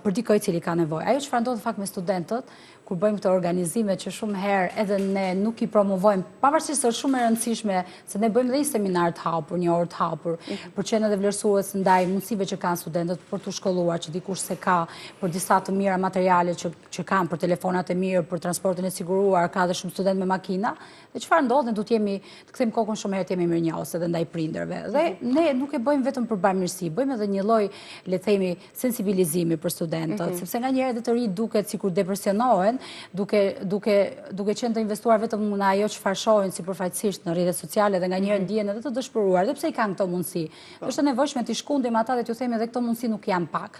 për dikë i cili ka nevojë. Ajo çfarë ndodh në fakt me studentët, kur bëjmë këto organizime që shumë herë edhe ne nuk i promovojmë, pavarësisht se është shumë e rëndësishme se ne bëjmë dhe një seminar të hapur, një orë të hapur, mhm. për qenë edhe vlerësues ndaj mundësive që kanë studentët për t'u shkolluar, që dikush s'e ka për disa të mira materiale që, që kanë për telefonat e mirë, për transportin e siguruar, ka dhe shumë studentë me makina, dhe çfarë ndodh, ne duhet jemi, të kthejmë kokën shumë herë të jemi mirënjohës edhe ndaj prindërve. Dhe mhm. ne nuk e bëjmë vetëm për bamirësi, bëjmë edhe një lloj, le të themi, sensibilizimi për studentët, mhm. sepse nganjëherë edhe të rinjtë duket sikur depresionohen, duke, duke, duke qenë të investuar vetëm në ajo çfarë shohin sipërfaqësisht në rrjetet sociale dhe nganjëherë mhm. ndihen edhe të dëshpëruar, edhe pse i kanë këto mundësi. Po. Është e nevojshme t'i shkundim ata dhe t'ju themi edhe këto mundësi nuk janë pak.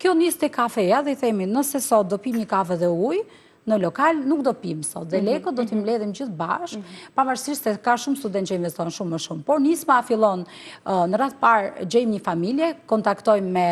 Kjo nis te kafeja dhe i themi nëse sot do pimë një kafe dhe ujë, në lokal nuk do pimë sot dhe mhm, lekët do t'i mhm. mbledhim gjithë bashkë, mhm. pavarësisht se ka shumë studentë që investojnë shumë më shumë. Por nisma fillon në radhë parë gjejmë një familje, kontaktojmë me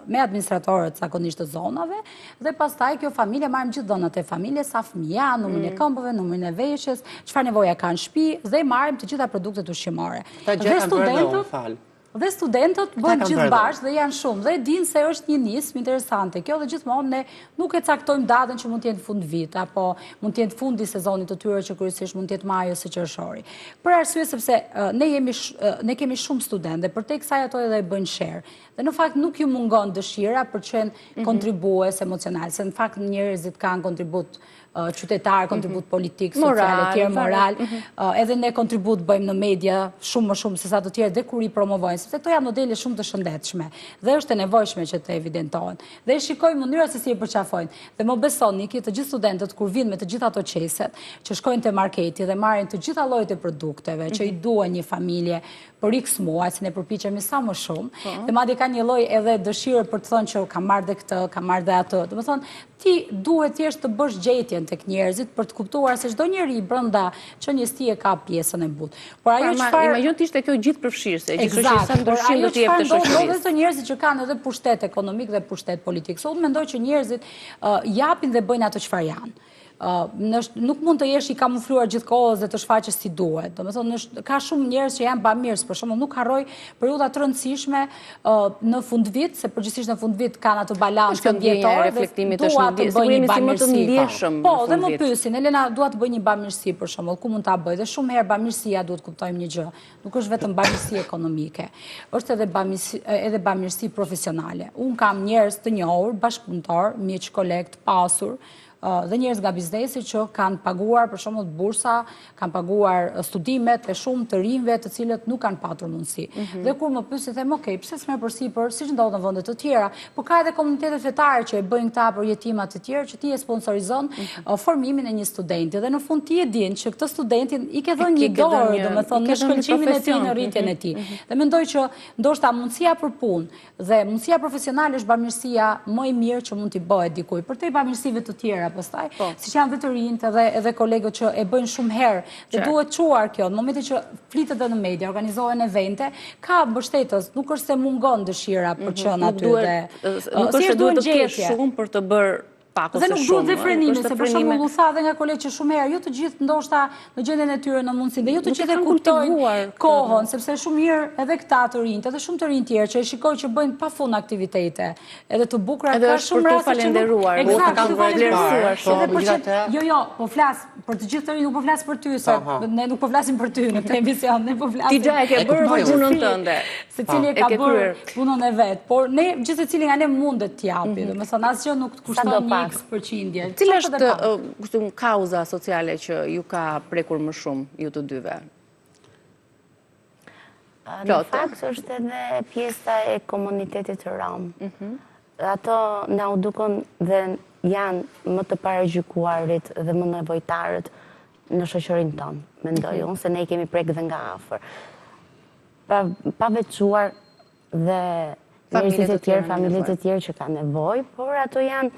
me administratorët zakonisht të zonave dhe pastaj kjo familje marrim gjithë dhënat e familjes, sa fëmijë janë, numrin e mm. këmbëve, numrin e veshjes, çfarë nevoja kanë në shtëpi dhe marrim të gjitha produktet ushqimore. Dhe studentët Dhe studentët bëhen gjithë bashkë dhe janë shumë dhe e dinë se është një nismë interesante kjo dhe gjithmonë ne nuk e caktojmë datën që mund të jetë fund vit apo mund të jetë fundi i sezonit të tyre që kryesisht mund të jetë maji ose qershori. Për arsye sepse ne jemi ne kemi shumë studentë dhe përtej kësaj ato edhe e bëjnë share. Dhe në fakt nuk ju mungon dëshira për të qenë mhm. kontribues emocional, se në fakt njerëzit kanë kontribut qytetar, mhm. kontribut politik, social, e tjerë, moral, mhm. edhe ne kontribut bëjmë në media shumë më shumë se sa të tjerë dhe kur i promovojnë, sepse këto janë modele shumë të shëndetshme dhe është e nevojshme që të evidentohen. Dhe e shikoj mënyra se si e përqafojnë. Dhe më beso, Niki, të gjithë studentët kur vinë me të gjitha ato qeset, që shkojnë te marketi dhe marrin të gjitha llojet e produkteve që i mhm. duhen një familje për x muaj, se ne përpiqemi sa më shumë, po. dhe madje ka një lloj edhe dëshirë për të thënë që kam marrë dhe këtë, kam marrë dhe atë. Domethënë, Ti duhet thjesht të bësh gjetjen tek njerëzit për të kuptuar se çdo njeri brenda qenies tij e ka pjesën e butë. Por ajo pra, çfarë imagjino të ishte kjo gjithëpërfshirëse, gjithëpërfshirëse sa ndryshim do të jepte shoqërisë. Ajo çfarë ndodh njerëzit që kanë edhe pushtet ekonomik dhe pushtet politik. Se unë mendoj që njerëzit japin dhe bëjnë ato çfarë janë nuk mund të jesh i kamufluar gjithë kohës dhe të shfaqesh si duhet. Domethënë, ka shumë njerëz që janë bamirës, për shembull nuk harroj periudha të rëndësishme në fundvit, se përgjithësisht në fundvit kanë atë balancën vjetore dhe dua të bëj një bamirësi. Po, dhe më pyesin, Elena, dua të bëj një bamirësi për shembull, ku mund ta bëj? Dhe shumë herë bamirësia duhet të kuptojmë një gjë. Nuk është vetëm bamirësi ekonomike, është edhe bamirësi, edhe bamirësi profesionale. Unë kam njerëz të njohur, bashkëpunëtorë, miq, kolegë të pasur, dhe njerëz nga biznesi që kanë paguar për shembull bursa, kanë paguar studimet e shumë të rinjve të cilët nuk kanë patur mundësi. Mhm. Dhe kur më pyesin them, "Ok, pse s'merr përsipër, siç ndodh në vende të tjera, por ka edhe komunitete fetare që e bëjnë këta për jetimat të tjerë që ti e sponsorizon mhm. formimin e një studenti dhe në fund ti e din që këtë studentin i ke dhënë një dorë, domethënë në shkëlqimin e tij, në rritjen e tij. Mhm. Dhe mendoj që ndoshta mundësia për punë Dhe mundësia profesionale është bamirësia më e mirë që mund t'i bëhet dikujt. Përtej bamirësive të tjera pastaj, po. siç janë dhe të rinjtë edhe edhe kolegët që e bëjnë shumë herë dhe duhet çuar kjo, në momentin që flitet edhe në media, organizohen evente, ka mbështetës, nuk është se mungon dëshira për të mhm. qenë aty dhe nuk është se duhet të kesh shumë për të bërë pak ose shumë. Dhe nuk duhet dhe frenimi, se për shembull u tha dhe nga kolegë që shumë herë, jo të gjithë ndoshta në gjendjen e tyre në mundësi, dhe jo të gjithë e kuptojnë kohën, sepse shumë mirë edhe këta të rinjtë, edhe shumë të rinj tjerë që e shikoj që bëjnë pa fund aktivitete, edhe të bukura, ka shumë raste që nuk... Eksakt, të falenderuar. Po, edhe për që... Jo, jo, po flas për të gjithë të rinj, nuk po flas për ty, se ne nuk po flasim për ty në këtë emision, ne po flasim... Ti gja e ke bërë punën tënde. Secili e ka bërë punën e vet, por ne gjithsecili nga ne mundet të japi, mhm. domethënë asgjë nuk të kushton një x përqindje. Cila është kështu kauza sociale që ju ka prekur më shumë ju të dyve? Në fakt është edhe pjesa e komunitetit rom. Mhm. Ato na u dukën dhe janë më të paragjykuarit dhe më nevojtarët në shoqërinë tonë, mendoj mhm. unë, se ne i kemi prek dhe nga afër. Pa, pa veçuar dhe njerëzit e tjerë, familjet e tjerë që kanë nevojë, por ato janë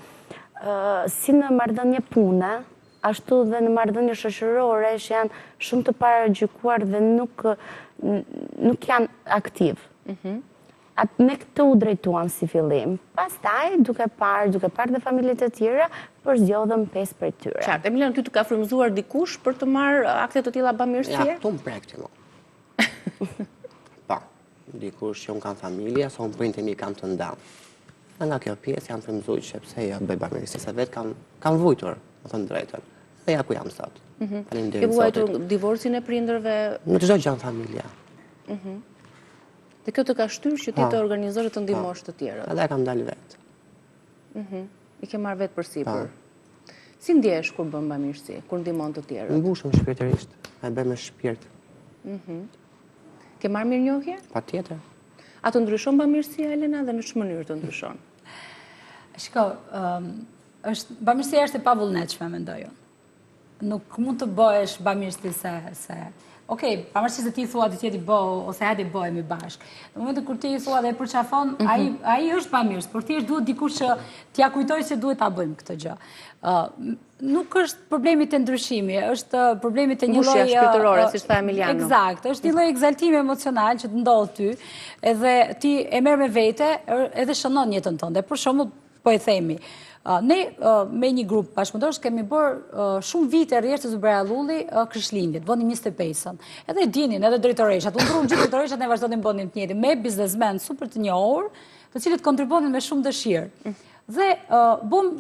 si në marrëdhënie pune, ashtu dhe në marrëdhënie shoqërore, që janë shumë të paragjykuar dhe nuk nuk janë aktivë. Mhm. At me këtë u drejtuam si fillim. Pastaj, duke parë, duke parë dhe familjet e tjera, përzgjodhëm 5 prej tyre. Qartë, Emiliano, ty të ka frymëzuar dikush për të marrë akte të tilla bamirësie? Ja, këtu më prek ti mua. Po, dikush që unë kam familje, se unë prindët e mi kam të ndamë. Dhe nga kjo pjesë jam frymëzu që pse jo bëj bamirësi, se vetë kam, kam vujtur. Me thënë të drejtën. Dhe ja ku jam sot. Mhm. Ke vuajtur divorcin e prindërve? Në çdo gjë në familje. Mhm. Dhe kjo të ka shtyrë që ti të organizosh dhe të ndihmosh të tjerët? Edhe kam dalë vetë. Mhm. I ke marrë vetë përsipër. Si ndjehesh kur bën bamirësi, kur ndihmon të tjerët? Mbushem shpirtërisht, e bëj me shpirt. Mhm. Ke marrë mirënjohje? Patjetër. A të ndryshon bamirësia, Elena, dhe në ç'mënyrë të ndryshon? Shiko, është, bamirësia është e pavullnetshme, mendoj unë. Nuk mund të bëhesh bamirësi se, se Ok, pavarësisht se ti i thua të tjerit bëhu, ose hajde bëhemi bashkë. Në momentin kur ti i thua dhe e përqafon, mm -hmm. ai është bamirës, por thjesht duhet dikush që t'ia kujtojë se duhet ta bëjmë këtë gjë. nuk është problemi te ndryshimi, është problemi te një lloj... Mbushja shpirtërore, siç tha Emiliano. Eksakt, është një lloj ekzaltimi emocional që të ndodh ty, edhe ti e merr me vete, edhe shënon jetën tënde. Për shembull, po e themi. Ne me një grup bashkëpunëtorësh kemi bërë shumë vite rresht te Zyber Hallulli Krishtlindjet, bënim 25-ën. Edhe e dinin, edhe drejtoreshat, u ndërruan gjithë drejtoreshat, ne vazhdonim bënim të njëjtin, me biznesmen super të njohur, të cilët kontribuonin me shumë dëshirë. Mm. Dhe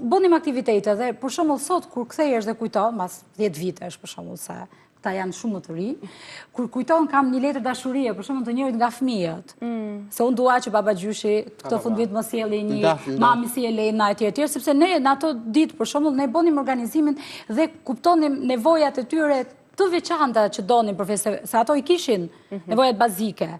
bënim aktivitete dhe për shembull sot kur kthehesh dhe kujton, mas 10 vitesh për shembull se këta janë shumë më të rinj, kur kujton kam një letër dashurie, për shembull të njërit nga fëmijët, mm. se unë dua që babagjyshi këtë fundvit më sjelli një mami si Elena etj etj, sepse ne në ato ditë për shembull ne bënim organizimin dhe kuptonim nevojat e tyre të veçanta që donin për festë, se ato i kishin mhm. nevojat bazike.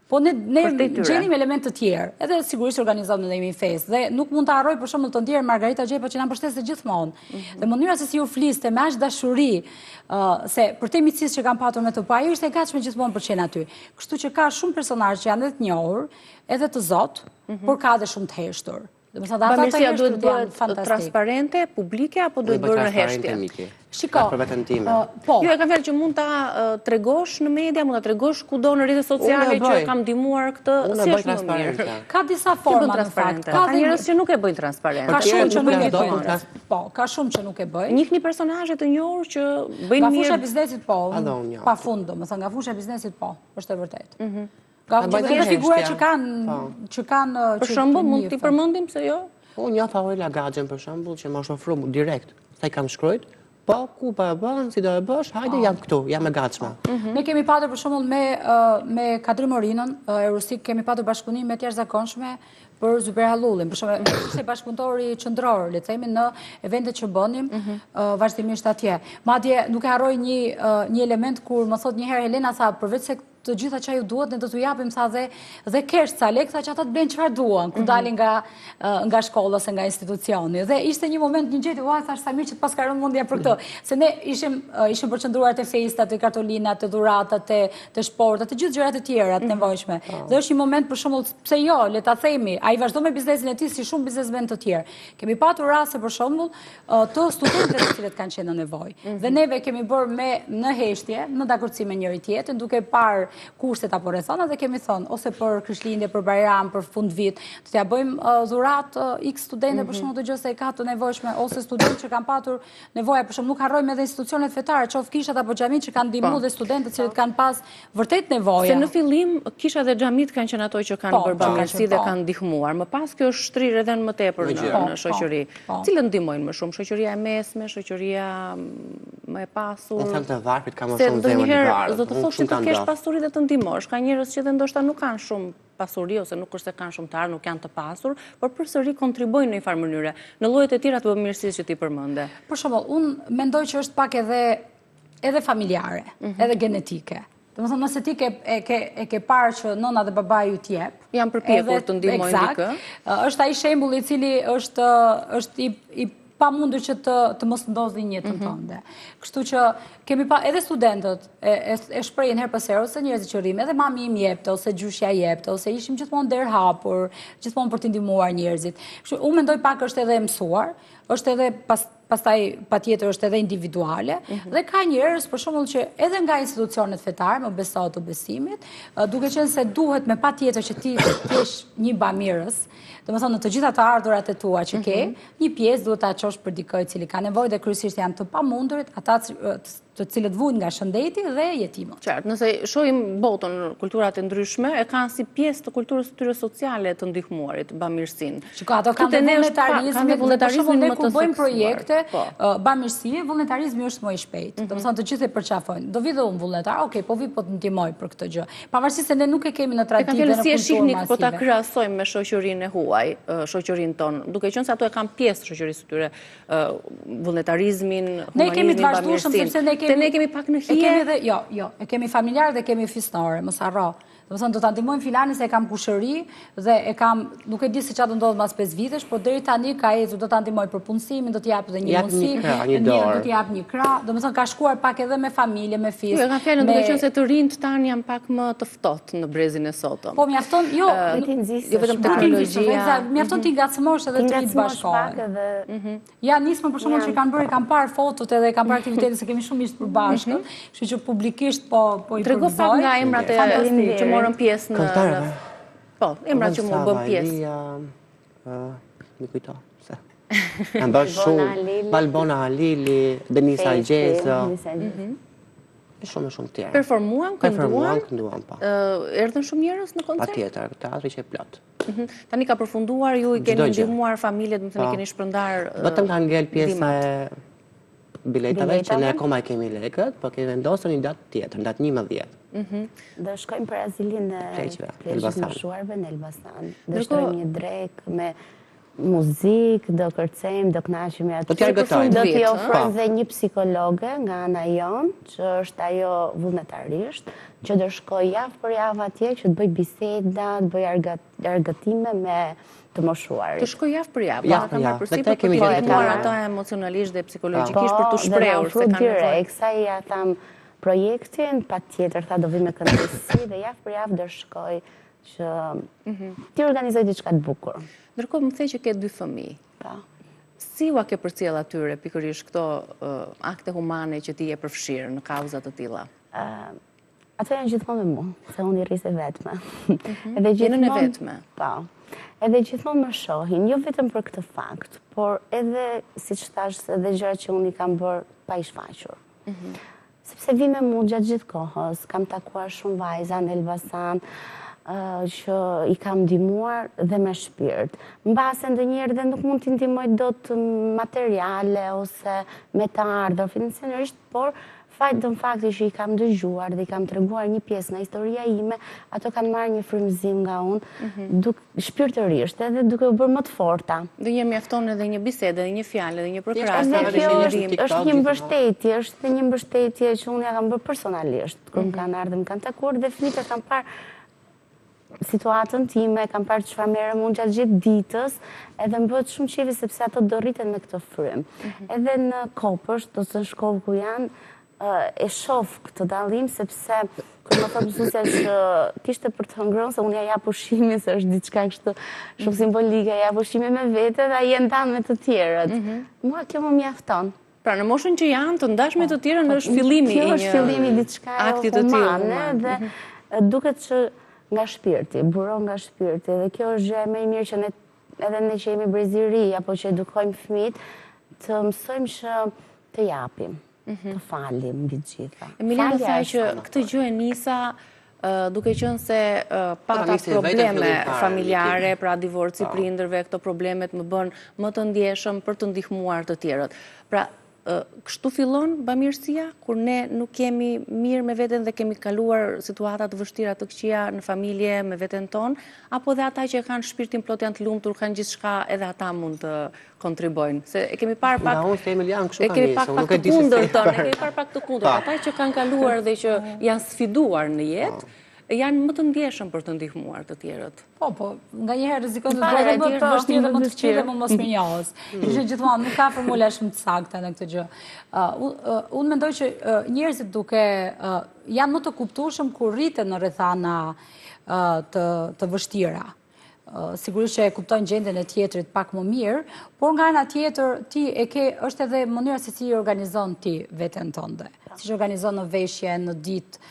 Po ne ne gjenim elementë të tjerë, edhe sigurisht organizonim dhe një festë. Dhe nuk mund ta harroj për shembull të ndjerën Margarita Xhepa që na mbështeste gjithmonë. Mm -hmm. Dhe mënyra se si ju fliste me aq dashuri, uh, se përtej miqësisë që kam patur me të, po ajo ishte e gatshme gjithmonë për të qenë aty. Kështu që ka shumë personazhe që janë edhe të njohur, edhe të zotë, mm -hmm. por ka edhe shumë të heshtur. Domethënë ata të heshtur duhet bëhet transparente, publike apo duhet bërë në heshtje? Shiko. Për veten time. Po. Jo, e kam fjalën që mund ta tregosh në media, mund ta tregosh kudo në rrjetet sociale që kam ndihmuar këtë, si është më mirë. Ka disa forma në fakt. Ka njerëz që nuk e bëjnë transparente. Ka shumë që nuk e bëjnë. Po, ka shumë që nuk e bëjnë. Njihni personazhe të njohur që bëjnë mirë. Nga fusha e biznesit po, pa fund, domethënë nga fusha e biznesit po, është e vërtetë. Mhm. Nga gjithë figura që kanë, po. që kanë... Për shembull, mund t'i përmendim, pse jo? Po, njoh Aurela Gaxhën, për shembull, që më është ofru direkt, sa i kam shkrujt, po, ku po e bën, si do e bësh, hajde, po. jam këtu, jam e gatshme. Mhm. Ne kemi patur, për shembull, me, me Kadri Morinën, Eurustik, kemi patur bashkëpunime të jashtëzakonshme për Zyber Hallullin, për shembull, ishte bashkëpunëtori qendror, le të themi, në eventet që bënim mhm. vazhdimisht atje. Madje, nuk e harroj një, një element kur më thotë një herë Helena tha, përveç se të gjitha që ju duhet, ne do t'u japim tha dhe, dhe cash ca lekë, tha që ata të blejnë çfarë duan, kur mhm. dalin nga, nga shkolla ose nga institucioni. Dhe ishte një moment një gjeti, ua, thashë sa mirë që të paska rënë mendja për këtë. Mhm. Se ne ishim, ishim përqendruar te festat, te kartolinat, te dhuratat, te, te shportat, te gjithë gjërat e tjera të mhm. nevojshme. Po. Dhe është një moment për shembull, pse jo, le ta themi, ai vazhdon me biznesin e tij si shumë biznesmenë të tjerë. Kemi patur raste për shembull, të studentëve të cilët kanë qenë në nevojë. Mhm. Dhe neve kemi bërë me në heshtje, në dakordësi me njëri tjetrin, duke parë kushtet apo rrethanat dhe kemi thënë ose për Krishtlindje, për Bajram, për fundvit, do t'ia bëjmë dhuratë x studente për mhm. shembull të gjë se e ka të nevojshme ose studentë që kanë patur nevoja, për shembull nuk harrojmë edhe institucionet fetare, qoftë kishat apo xhamitë që kanë ndihmuar po. dhe studentët të cilët kanë pas vërtet nevoja. Se në fillim kisha dhe xhamitë kanë qenë ato që kanë po, bërë bamirësi dhe po. kanë ndihmuar. Më pas kjo është shtrirë edhe në më tepër në, po, në shoqëri. Cilët ndihmojnë më shumë? Shoqëria e mesme, shoqëria më e pasur. Unë them të varfrit kanë më shumë zemër të bardhë. Do të thotë që të kesh pasuri dhe të ndihmosh. Ka njerëz që dhe ndoshta nuk kanë shumë pasuri ose nuk është se kanë shumë të ardhura, nuk janë të pasur, por përsëri kontribuojnë në një farë mënyre në llojet e tjera të bamirësisë që ti përmende. Për shembull, unë mendoj që është pak edhe edhe familjare, mhm. edhe genetike. Domethënë, nëse ti ke, e, ke, e ke parë që nëna dhe babai yt jep, janë përpjekur të ndihmojnë dikë. Është ai shembulli i cili është, është i, i pamundur që të, të mos ndodhi në jetën mhm. tënde. Kështu që kemi pa edhe studentët e, e, e shprehin herë pas here ose njerëzit që rrimë, edhe mami im jepte ose gjyshja jepte ose ishim gjithmonë derë hapur, gjithmonë për të ndihmuar njerëzit. Kështu unë mendoj pak është edhe e mësuar, është edhe pas pastaj patjetër është edhe individuale, mhm. dhe ka njerëz, për shembull që edhe nga institucionet fetare, më beso të besimit, duke qenë se duhet me patjetër që ti të jesh një bamirës, domethënë në të gjitha të ardhurat e tua që ke, mhm. një pjesë duhet ta çosh për dikë i cili ka nevojë dhe kryesisht janë të pamundurit, ata. të cilët vuajnë nga shëndeti dhe jetimët. Qartë, nëse shohim botën, kulturat e ndryshme, e kanë si pjesë të kulturës së tyre sociale të ndihmuarit, bamirësinë. Shiko, ato kanë dhe vullnetarizmin, dhe për shembull ne kur bëjmë projekte, po. bamirësie, vullnetarizmi është më i shpejtë. Mhm. Domethënë të gjithë e përqafojnë. Do vi dhe unë vullnetar, ok, po vi po të ndihmoj për këtë gjë. Pavarësisht se ne nuk e kemi në traditë dhe në kulturë masive. Po ta krahasojmë me shoqërinë e huaj, shoqërinë tonë, duke qenë se ato e kanë pjesë të shoqërisë së tyre, vullnetarizmin, humanizmin, Ne kemi të vazhdueshëm sepse ne kemi Te ne kemi pak në hije. E kemi dhe jo, jo, e kemi familjar dhe kemi fisnore, mos harro. Domethënë do ta ndihmojmë filanin se e kam kushëri dhe e kam, nuk e di se çfarë do ndodhë mas 5 vitesh, por deri tani ka ecur, do ta ndihmoj për punësimin, do t'i jap edhe një mundësi, një dorë, do t'i jap një krah, domethënë ka shkuar pak edhe me familje, me fis. Jo, e kam fjalën duke qenë se të rinjtë tanë janë pak më të ftohtë në brezin e sotëm. Po mjafton, jo, jo vetëm teknologjia. Mjafton t'i ngacmosh edhe të rinjtë bashkohen. Mhm. Ja nismë për shembull që kanë bërë, kam parë fotot edhe kam parë aktivitetin se kemi shumë miq të përbashkët, mhm. kështu që publikisht po po i përgëzoj. Trego pak nga emrat e që morën pjesë në Po, emrat që morën bën pjesë. Elia, më kujto, se. Kanë bërë shumë, Valbona Halili, Denisa Gjezo. Mhm. E shumë e shumë tjerë. Performuan, kënduan? Performuan, kënduan, po. Erdhën shumë njerëz në koncert? Patjetër, teatri qe plot. Mhm. Tani ka përfunduar, ju i keni ndihmuar familjet, domethënë i po. keni shpërndarë Vetëm ka ngel pjesa e biletave, që ne akoma i kemi lekët, po kemi vendosur një datë tjetër, datë 11. Mhm. Do shkojmë për azilin e pleqve, të moshuarve në Elbasan. Do shtrojmë një drekë me muzikë, do kërcejmë, do kënaqemi aty. Do t'i argëtojmë. Do t'i ofrojmë dhe një psikologe nga ana jonë, që është ajo vullnetarisht, që do shkojë javë për javë atje, që të bëjë biseda, të bëjë argëtime me të moshuarit. Të shkojë javë për javë, javë për javë. Dhe të kemi gjithë të ata emocionalisht dhe psikologjikisht për t'u po, shprehur se kanë nevojë. Direkt, sa ia thamë projektin, patjetër, tha do vi me kënaqësi dhe javë për javë do shkojë që mhm. t'i organizojë diçka të bukur. Ndërkohë më the që ke dy fëmijë. Po. Si ua ke përcjellë atyre pikërisht këto akte humane që ti je përfshirë në kauza të tilla? Ato janë gjithmonë me mua, se unë i rris e vetme. Mhm. Edhe gjithmonë e vetme. Po. Edhe gjithmonë më shohin, jo vetëm për këtë fakt, por edhe siç thashë, edhe gjërat që unë i kam bërë pa i shfaqur. Mhm. Sepse vijnë me mu gjatë gjithë kohës, kam takuar shumë vajza në Elbasan, që i kam ndihmuar dhe me shpirt. Mbase ndonjëherë dhe nuk mund t'i ndihmoj dot materiale ose me të ardhur financiarisht, por vetëm fakti që i kam dëgjuar dhe i kam treguar një pjesë nga historia ime, ato kanë marrë një frymëzim nga unë, mhm. Shpirtërisht edhe duke u bërë më të forta. Ndonjëherë mjafton edhe një bisedë, edhe një fjalë, edhe një përkrahje, edhe një ndihmë. Është një mbështetje, është edhe një mbështetje që unë ia kam bërë personalisht, kur më mhm. kanë ardhur, më kanë takuar dhe fëmijët e kanë parë situatën time, kanë parë çfarë merrem unë gjatë gjithë ditës, edhe më bëhet shumë qejfi sepse ato do rriten me këtë frymë. Mhm. Edhe në kopësht, ose në shkollë ku janë, e shof këtë dallim sepse kur më thotë mësuesja që kishte për të ngrënë se unë ia jap ushqimin se është diçka kështu shumë mhm. simbolike, ia jap ushqimin me vete dhe ai e ndan me të tjerët. Mhm. Mua kjo më mjafton. Pra në moshën që janë, të ndash me të tjerët po, është fillimi i një është fillimi diçka akti të tillë dhe mhm. duket që nga shpirti, buron nga shpirti dhe kjo është gjëja më e mirë që ne edhe ne që jemi brez i ri apo që edukojmë fëmijët, të mësojmë që të japim. Mhm. Të falim mbi të gjitha. Emiliano tha që këtë gjë e nisa duke qenë se pata probleme familjare, pra divorci i po. prindërve, këto problemet më bënë më të ndjeshëm për të ndihmuar të tjerët. Pra, kështu fillon bamirësia, kur ne nuk jemi mirë me veten dhe kemi kaluar situata të vështira të këqija në familje me veten tonë, apo dhe ata që e kanë shpirtin plot janë të lumtur, kanë gjithçka edhe ata mund të kontribuojnë. Se e kemi parë pak... Nga unë themi janë kështu ka nisë, nuk e di se si e kemi parë pak të kundërtën. Ata që kanë kaluar dhe që janë sfiduar në jetë, janë më të ndjeshëm për të ndihmuar të tjerët. Po, po, nganjëherë rrezikon të bëhen më të vështirë dhe më të këqij dhe më mosmirënjohës. Mm. Kështu që gjithmonë nuk ka formula shumë të sakta në këtë gjë. Unë mendoj që njerëzit duke janë më të kuptueshëm kur rriten në rrethana të vështira. Sigurisht që e kuptojnë gjendjen e tjetrit pak më mirë, por nga ana tjetër ti e ke është edhe mënyra se si i organizon ti veten tënde. Po. Siç organizon në veshje, në ditë,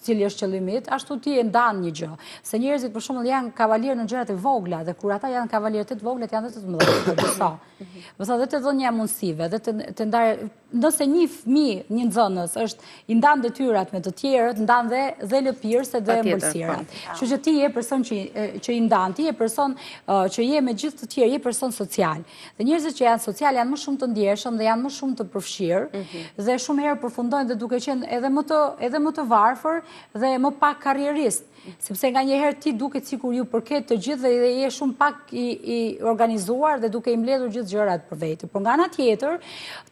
cili është qëllimi yt, ashtu ti e ndan një gjë. Se njerëzit për shembull janë kavalierë në gjërat e vogla dhe kur ata janë kavalierë te të voglat janë dhe te të mëdha, disa. Do thotë dhe te dhënia e mundësive dhe te ndarja Nëse një fëmijë, një nxënës është i ndan detyrat me të tjerët, ndan dhe dhe lëpirëset dhe ëmbëlsirat. Po. Kështu që ti je person që që i ndan, ti je person që je me gjithë të tjerë, je person social. Dhe njerëzit që janë social janë më shumë të ndjeshëm dhe janë më shumë të përfshirë mhm. dhe shumë herë përfundojnë dhe duke qenë edhe më të edhe më të varfër dhe më pak karrieristë. Sepse nganjëherë ti duket sikur ju përket të gjithëve dhe je shumë pak i, i organizuar dhe duke i mbledhur gjithë gjërat për vete. Por nga ana tjetër,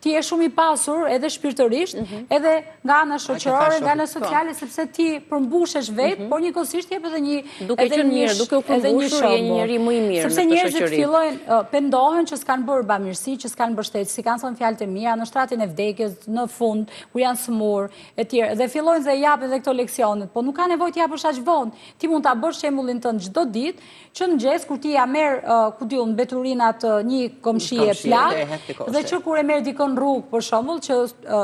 ti je shumë i pasur edhe shpirtërisht, mhm. edhe nga ana shoqërore, nga ana sociale, sepse ti përmbushesh vetë, mhm. por njëkohësisht jep edhe një duke qenë mirë, duke u përmbushur je një njeri më i mirë Sepse njerëzit fillojnë pendohen që s'kanë bërë bamirësi, që s'kanë mbështetur, s'i kanë thënë fjalë të mira në shtratin e vdekjes, në fund, kur janë sëmurë, Etj. Dhe fillojnë dhe japin dhe këto leksionet, po nuk ka nevojë t'i japësh aq vonë. Ti mund ta bësh shembullin tënd çdo ditë, që në mëngjes kur ti ia merr, ku di unë, mbeturinat një komshie plak, dhe që kur e merr dikën në rrugë, për shembull, që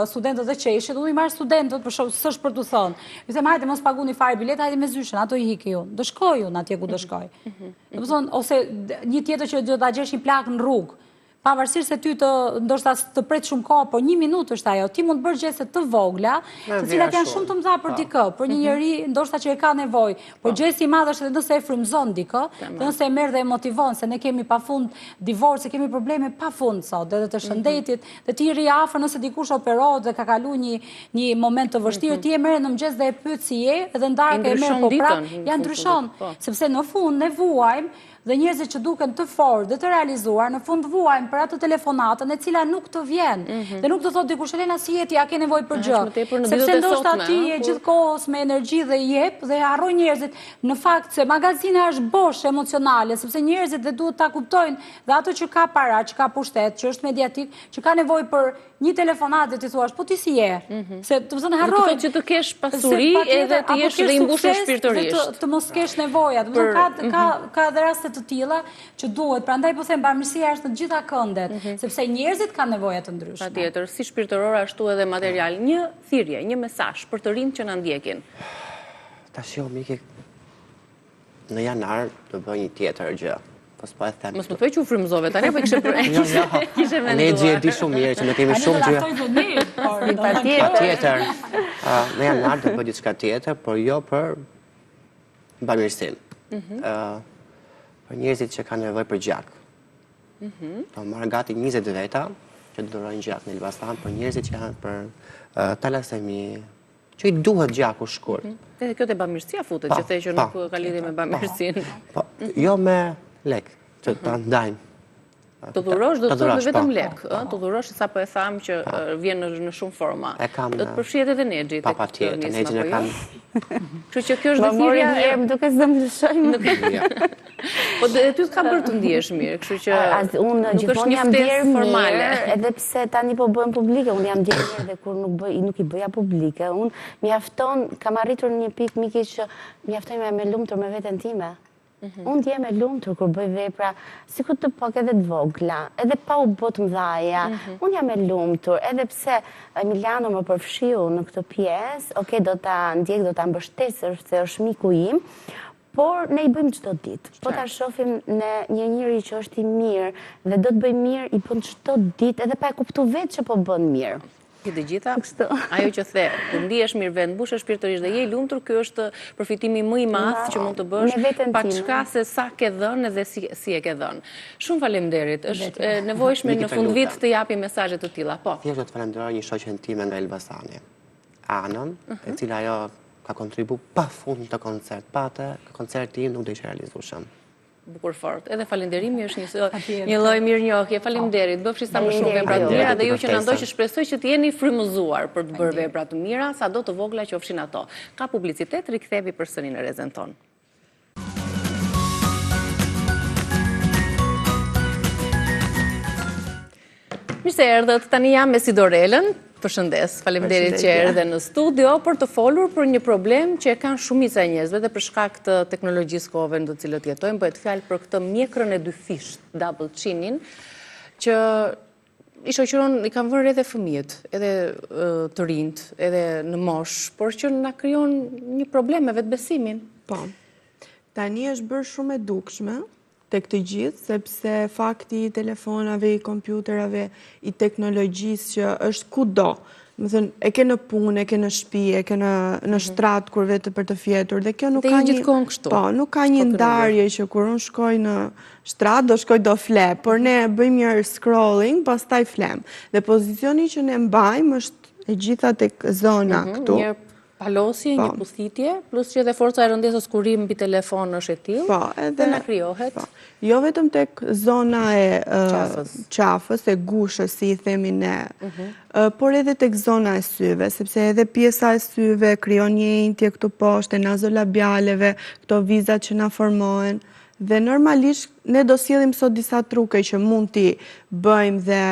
studentët dhe qeshin, unë i marr studentët, për shembull, s'është për t'u thënë. Ju them hajde mos paguni fare biletë, hajde me zyshën, ato i iki unë. Do shkoj unë atje ku do shkoj. Mhm. Domethënë, ose një tjetër që do ta gjesh një plak në rrugë, Pavarësisht se ty të ndoshta të pret shumë kohë, por një minutë është ajo. Ti mund të bësh gjeste të vogla, të cilat janë shumë të mëdha për po. dikë, për një mhm. njeri ndoshta që e ka nevojë. Por po. gjesti i madh është edhe nëse e frymëzon dikë, dhe nëse e merr dhe e motivon se ne kemi pafund divorce, kemi probleme pafund sot, edhe të mhm. shëndetit, dhe ti rri afër nëse dikush operohet dhe ka kalu një një moment të vështirë, mhm. ti e merr në mëngjes dhe e pyet si je, edhe në darkë e merr po prapë, ja ndryshon, po. sepse në fund ne vuajmë Dhe njerëzit që duken të fortë dhe të realizuar, në fund vuajnë për atë telefonatën e cila nuk të vjen. Mhm. Dhe nuk të thotë dikush Elena si je ti, a ke nevojë për gjë. Sepse ndoshta ti je gjithë kohës me energji dhe jep dhe harrojnë njerëzit në fakt se magazina është bosh emocionale, sepse njerëzit dhe duhet ta kuptojnë dhe ato që ka para, që ka pushtet, që është mediatik, që ka nevojë për një telefonatë dhe t'i thuash, po ti si je? Mhm. Se të më thënë harroj. Të që të kesh pasuri edhe të jesh dhe i mbushur shpirtërisht. Të mos kesh nevoja. Të më thënë, ka, mhm. ka dhe raste të tilla që duhet. Prandaj po them, bamirësia është në të gjitha këndet, mhm. sepse njerëzit kanë nevoja të ndryshme. Patjetër, si shpirtëror ashtu edhe material. Një thirrje, një mesazh për të rinjtë që na ndjekin. Tash jo, Miki, Në janar do bëj një tjetër gjë. Po s'po e them. Mos më thuaj që u frymëzove tani apo kishe për jo, jo. kishe menduar. Nexhi e di shumë mirë që ne kemi shumë gjë. Patjetër. Në janar do bëj diçka tjetër, por jo për bamirësinë. Mhm. Për njerëzit që kanë nevojë për gjak. Mhm. Do marr gati 20 veta që do dhurojnë gjak në Elbasan për njerëzit që janë për talasemi, që i duhet gjaku shkurt. Mhm. Edhe kjo te bamirësia futet, që the që nuk ka lidhje me bamirësinë. Po, jo me lek, që ta mhm. ndajmë. Të dhurosh, do të thotë vetëm po, lek, po. të dhurosh sa po e thamë që vjen në shumë forma. Do të përfshihet edhe Nexhi. Pa, patjetër, Nexhin e kam. Kështu që kjo është dhe thirrja e... Më duke s'do më lëshojmë. Po dhe ty të ka bërë të ndihesh mirë, kështu që unë nuk është një ftesë formale. Edhe pse tani po bëhen publike, unë jam ndjerë mirë dhe kur nuk bëj, nuk i bëja publike, unë mjafton, kam arritur në një pikë Miki që mjafton jam e lumtur me veten time. Mhm. Unë ndihem e lumtur kur bëj vepra, sikur të pak edhe të vogla, edhe pa u bë të mëdhaja. Mhm. Unë jam e lumtur, edhe pse Emiliano më përfshiu në këtë pjesë, ok, do ta ndjek, do ta mbështes, se është miku im, Por ne i bëjmë çdo ditë. Po ta shohim ne një njeri që është i mirë dhe do të bëjë mirë, i bën çdo ditë edhe pa e kuptu vetë që po bën mirë. Mbi të gjitha, ajo që the, kur ndihesh mirë vetë, mbushesh shpirtërisht dhe je i lumtur, ky është përfitimi më i madh që mund të bësh, pa çka se sa ke dhënë dhe si, si e ke dhënë. Shumë faleminderit, është e nevojshme në fundvit të japim mesazhe të tilla. Po. Thjesht do të falenderoj një shoqen time nga Elbasani. Anën, e cila ajo ka kontribu pa fund te koncert, pa atë, koncerti im nuk do ishte realizueshëm. Bukur fort. Edhe falenderimi është një, një lloj mirënjohje. Faleminderit. Bëfshi sa më shumë vepra të mira dhe ju që na ndoqët shpresoj që të jeni frymëzuar për të bërë vepra të mira, sado të vogla qofshin ato. Ka publicitet, rikthehemi përsëri në rezen tonë. Mirë se erdhët, tani jam me Sidorelën, përshëndes, faleminderit që erdhe në studio për të folur për një problem që e kanë shumica e njerëzve dhe për shkak të teknologjisë kohëve në të cilët jetojmë, bëhet fjalë për këtë mjekrën e dyfishtë, double chinin, që. i shoqëron, i kanë vënë re edhe fëmijët, edhe të rinjtë, edhe në moshë, por që na krijon një problem me vetëbesimin. Po. Tani është bërë shumë e dukshme tek të gjithë, sepse fakti i telefonave, i kompjuterave, i teknologjisë që është kudo. Domethënë, e ke në punë, e ke në shpi, e ke në, në mhm. shtrat kur vete për të fjetur. Dhe kjo nuk ka një... Kështu. Po, nuk ka një ndarje që kur unë shkoj në shtrat, do shkoj do fle, por ne bëjmë një scrolling, pastaj flemë. Dhe pozicioni që ne mbajmë është e gjitha tek zona mhm, këtu. Një palosje, një po. puthitje, plus që edhe forca e rëndesës kur rrimë mbi telefon është e tillë, po, edhe na krijohet. Po. Jo vetëm tek zona e qafës, e gushës, si i themi ne, mhm. por edhe tek zona e syve, sepse edhe pjesa e syve krijon një enjtje këtu poshtë, e nazolabialeve, këto vizat që na formohen, dhe normalisht ne do sjellim sot disa truke që mund t'i bëjmë dhe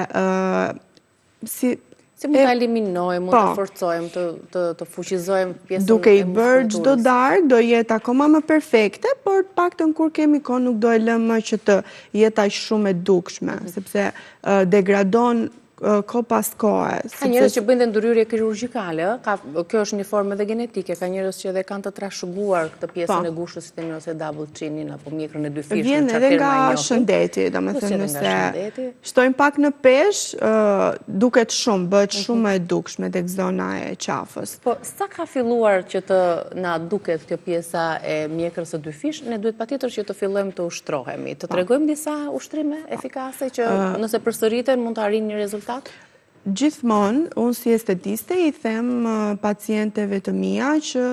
si Si mund ta eliminojmë, mund ta po. forcojmë, të të të fuqizojmë pjesën e Duke i bërë çdo darkë do jetë akoma më perfekte, por të paktën kur kemi kohë nuk do e lëmë më që të jetë aq shumë e dukshme, mhm. sepse degradon kohë pas kohe. Ka njerëz që bëjnë dhe ndërhyrje kirurgjikale, ë? Kjo është një formë edhe genetike, ka njerëz që edhe kanë të trashëguar këtë pjesën po. e gushës, si themi ose double chinin apo mjekrën e dyfishtë. Vjen edhe nga shëndeti, domethënë nëse shtojmë pak në peshë, duket shumë, bëhet mhm. shumë më e dukshme tek zona e qafës. Po, sa ka filluar që të na duket kjo pjesa e mjekrës së dyfishtë, ne duhet patjetër që të fillojmë të ushtrohemi, të po. tregojmë disa ushtrime efikase që nëse përsëriten mund të arrijnë një rezultat? Gjithmonë, unë si estetiste i them pacienteve të mia që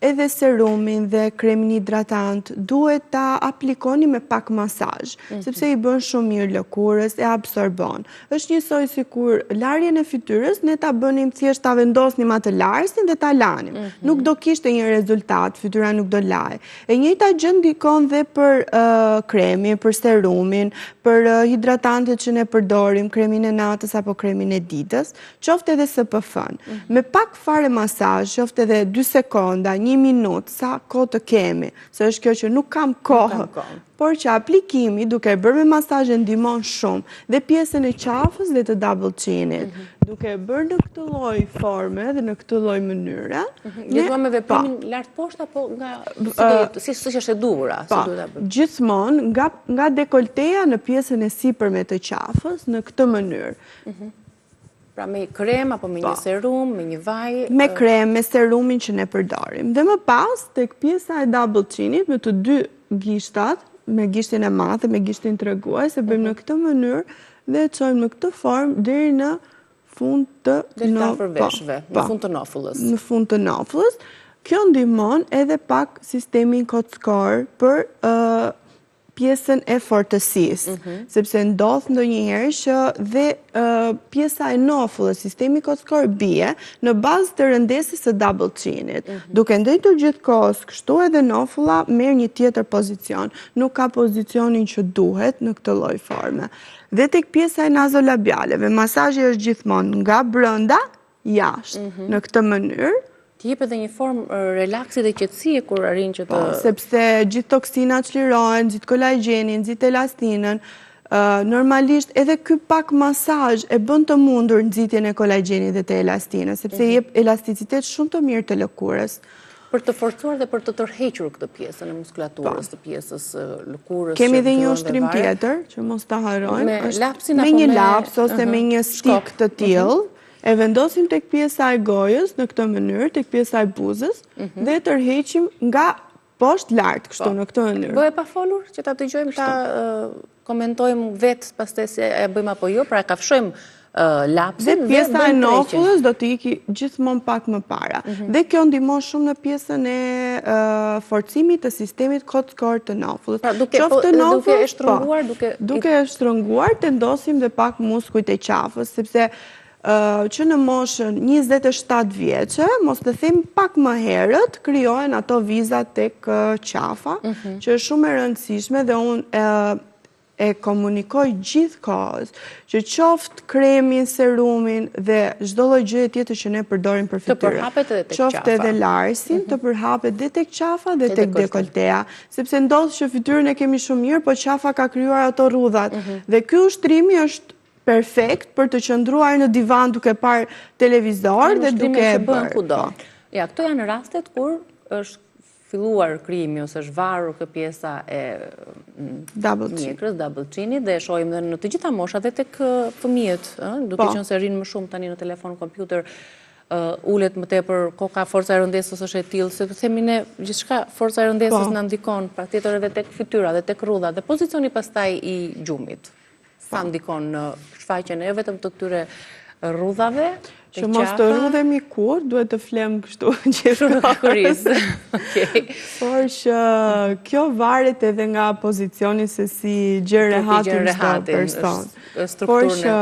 edhe serumin dhe kremin hidratant duhet ta aplikoni me pak masazh, mhm. sepse i bën shumë mirë lëkurës, e absorbon. Është njësoj sikur larjen e fytyrës ne ta bënim thjesht ta vendosnim atë larësin dhe ta lanim. Mhm. Nuk do kishte një rezultat, fytyra nuk do lahej. E njëjta gjë ndikon dhe për kremin, për serumin, për hidratantet që ne përdorim, kremin e natës apo kremin e ditës, qoftë edhe SPF-n. Mhm. Me pak fare masazh, qoftë edhe 2 sekonda, 1 minutë, sa kohë të kemi, se është kjo që nuk kam kohë, por që aplikimi duke e bërë me masazh e ndihmon shumë dhe pjesën e qafës dhe të double chin-it. Mhm. Duke e bërë në këtë lloj forme dhe në këtë lloj mënyre. Mhm. Gjithmonë me veprimin po. lart poshtë apo nga si si si është e duhura, si po, duhet ta bëjmë? Gjithmonë nga nga dekolteja në pjesën e sipërme të qafës në këtë mënyrë. Mhm. Pra me krem apo me një po. serum, me një vaj? Me krem, me serumin që ne përdorim. Dhe më pas, tek pjesa e double chin-it, me të dy gishtat, me gishtin e madh dhe me gishtin tregues, e bëjmë në mhm. këtë mënyrë dhe e çojmë në këtë formë deri në fund të Deri te afër po, veshëve, në po. fund të nofullës. Në fund të nofullës. Kjo ndihmon edhe pak sistemin kockor për pjesën e fortësisë, mhm. sepse ndodh ndonjëherë që dhe pjesa e nofullës, sistemi kockor bie në bazë të rëndesës së double chin-it. Mhm. Duke ndenjtur gjithë kohës kështu edhe nofulla merr një tjetër pozicion, nuk ka pozicionin që duhet në këtë lloj forme. Dhe tek pjesa e nazolabialeve, masazhi është gjithmonë nga brenda jashtë, mhm. në këtë mënyrë. Të jep edhe një formë relaksi dhe qetësie kur arrin që të... Po, sepse gjithë toksinat çlirohen, gjithë kolagjenin, gjithë elastinën, normalisht edhe ky pak masazh e bën të mundur nxitjen e kolagjenit dhe të elastinës, sepse mhm. jep elasticitet shumë të mirë të lëkurës. Për të forcuar dhe për të tërhequr këtë pjesën e muskulaturës, po. të pjesës lëkurës. Kemi dhe një ushtrim tjetër, që mos ta harrojmë. Me lapsin apo me... Me një laps ose me një stick të tillë, mhm. E vendosim tek pjesa e gojës në këtë mënyrë, tek pjesa e buzës mhm. dhe tërheqim nga poshtë lart, kështu po. në këtë mënyrë. Bëje pa folur që ta dëgjojmë ta komentojmë vetë pastaj se e bëjmë apo jo, pra e kafshojmë lapsin dhe pjesa e nofullës do të iki gjithmonë pak më para. Mhm. Dhe kjo ndihmon shumë në pjesën e forcimit të sistemit kockor të nofullës. Pra, duke, po, duke e shtrënguar, po, duke duke e shtrënguar tendosim dhe pak muskujt e qafës, sepse që në moshën 27 vjeçe, mos të them pak më herët, krijohen ato vizat tek qafa, mhm. që është shumë e rëndësishme dhe unë e komunikoj gjithë kohës, që qoftë kremin, serumin dhe çdo lloj gjëje tjetër që ne përdorim për fytyrën. Të përhapet edhe tek qafa. Qoftë edhe larësin, mhm. të përhapet dhe tek qafa dhe tek dekoltea. Sepse ndodh që fytyrën e kemi shumë mirë, po qafa ka krijuar ato rrudhat. Mhm. Dhe ky ushtrimi është perfekt për të qëndruar në divan duke parë televizor dhe duke e bërë. Kudo. Po. Ja, këto janë rastet kur është filluar krijimi ose është varur kjo pjesa e mm, mjekrës, double chin-it dhe e shohim dhe në të gjitha moshat dhe tek fëmijët, duke po. qenë se rrinë më shumë tani në telefon, kompjuter, ulet më tepër koka, forca e rëndesës është e tillë, se të themi ne gjithçka forca e rëndesës po. na ndikon, patjetër edhe tek fytyra dhe tek rrudha dhe pozicioni pastaj i gjumit. Sa po. ndikon në shfaqjen e jo vetëm të këtyre rrudhave, që mos të rrudhemi kurrë, duhet të flemë kështu gjithë Por që kjo varet edhe nga pozicioni se si gjen rehatin çdo person. Por që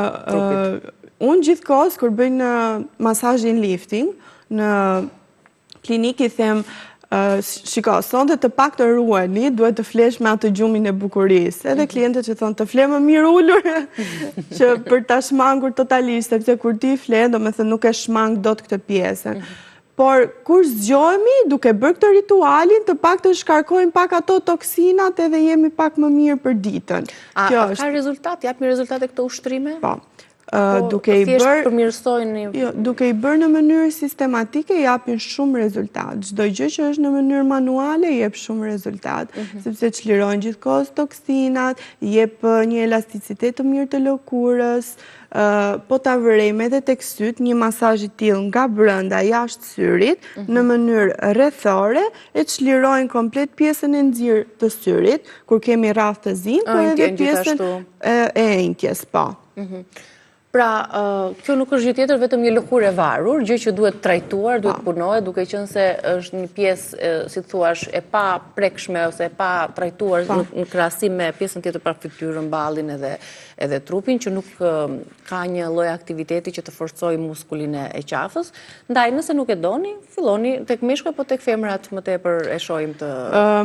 unë gjithkohës kur bëj në masazhin lifting, në klinikë i them, shiko, sonte të paktën ruheni, duhet të flesh me atë gjumin e bukurisë. Edhe mhm. klientët që thonë, të fle më mirë ulur, që për ta shmangur totalisht, sepse kur ti fle, domethënë nuk e shmang dot këtë pjesën. Mhm. Por, kur zgjohemi, duke bërë këtë ritualin, të paktën shkarkojmë pak ato toksinat edhe jemi pak më mirë për ditën. A, ka rezultat? Japin rezultate këto ushtrime? Po. Po, duke i bërë përmirësojnë jo, duke i bërë në mënyrë sistematike japin shumë rezultat. Çdo gjë që është në mënyrë manuale jep shumë rezultat, mhm. sepse çliron gjithkohës toksinat, jep një elasticitet të mirë të lëkurës, po ta vërejmë edhe tek sytë, një masazh i tillë nga brenda jashtë syrit mhm. në mënyrë rrethore e çlirojnë komplet pjesën e nxirë të syrit, kur kemi rrathë të zinj, por edhe pjesën e ënjtjes, po. Mhm. Pra, kjo nuk është gjë tjetër, vetëm një lëkurë e varur, gjë që duhet trajtuar, duhet po. punohet, duke qenë se është një pjesë, si të thuash, e paprekshme ose e patrajtuar po. në krahasim me pjesën tjetër pra fytyrën, ballin edhe, edhe trupin, që nuk ka një lloj aktiviteti që të forcojë muskulin e qafës. Ndaj, nëse nuk e doni, Filloni tek meshkujt apo tek femrat më tepër e shohim të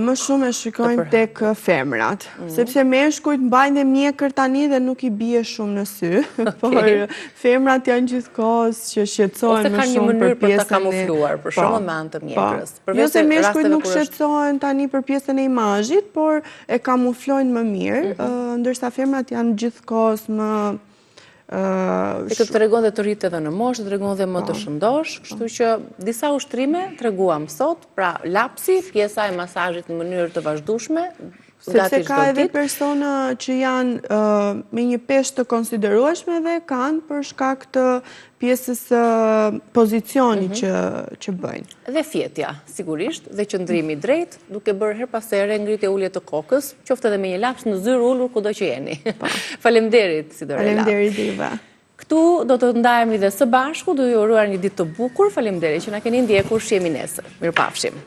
Më shumë e shikojmë tek femrat, mhm. sepse meshkujt mbajnë dhe mjekër tani dhe nuk i bie shumë në sy, por femrat janë gjithkohës që shqetësohen më shumë për pjesën e për ta kamufluar, për po, shumë me anë të po. mjekrës. Jo se meshkujt nuk shqetësohen tani për pjesën e imazhit, por e kamuflojnë më mirë, mhm. ndërsa femrat janë gjithkohës më E të tregon dhe të rrit edhe në moshë, të tregon dhe më të po. shëndoshë, kështu që disa ushtrime treguam sot, pra lapsi, pjesa e masazhit në mënyrë të vazhdueshme, Sepse ka edhe persona që janë me një peshë të konsiderueshme dhe kanë për shkak të pjesës së pozicionit mhm. që bëjnë. Dhe fjetja, sigurisht, dhe qëndrimi drejt, duke bërë herë pas here ngritje ulje të kokës, qoftë edhe me një laps në zyrë ulur kudo që jeni. Po. Faleminderit, Sidorela. Faleminderit juve. Këtu do të ndahemi dhe së bashku, duke ju uruar një ditë të bukur. Faleminderit që na keni ndjekur, shihemi nesër. Mirupafshim.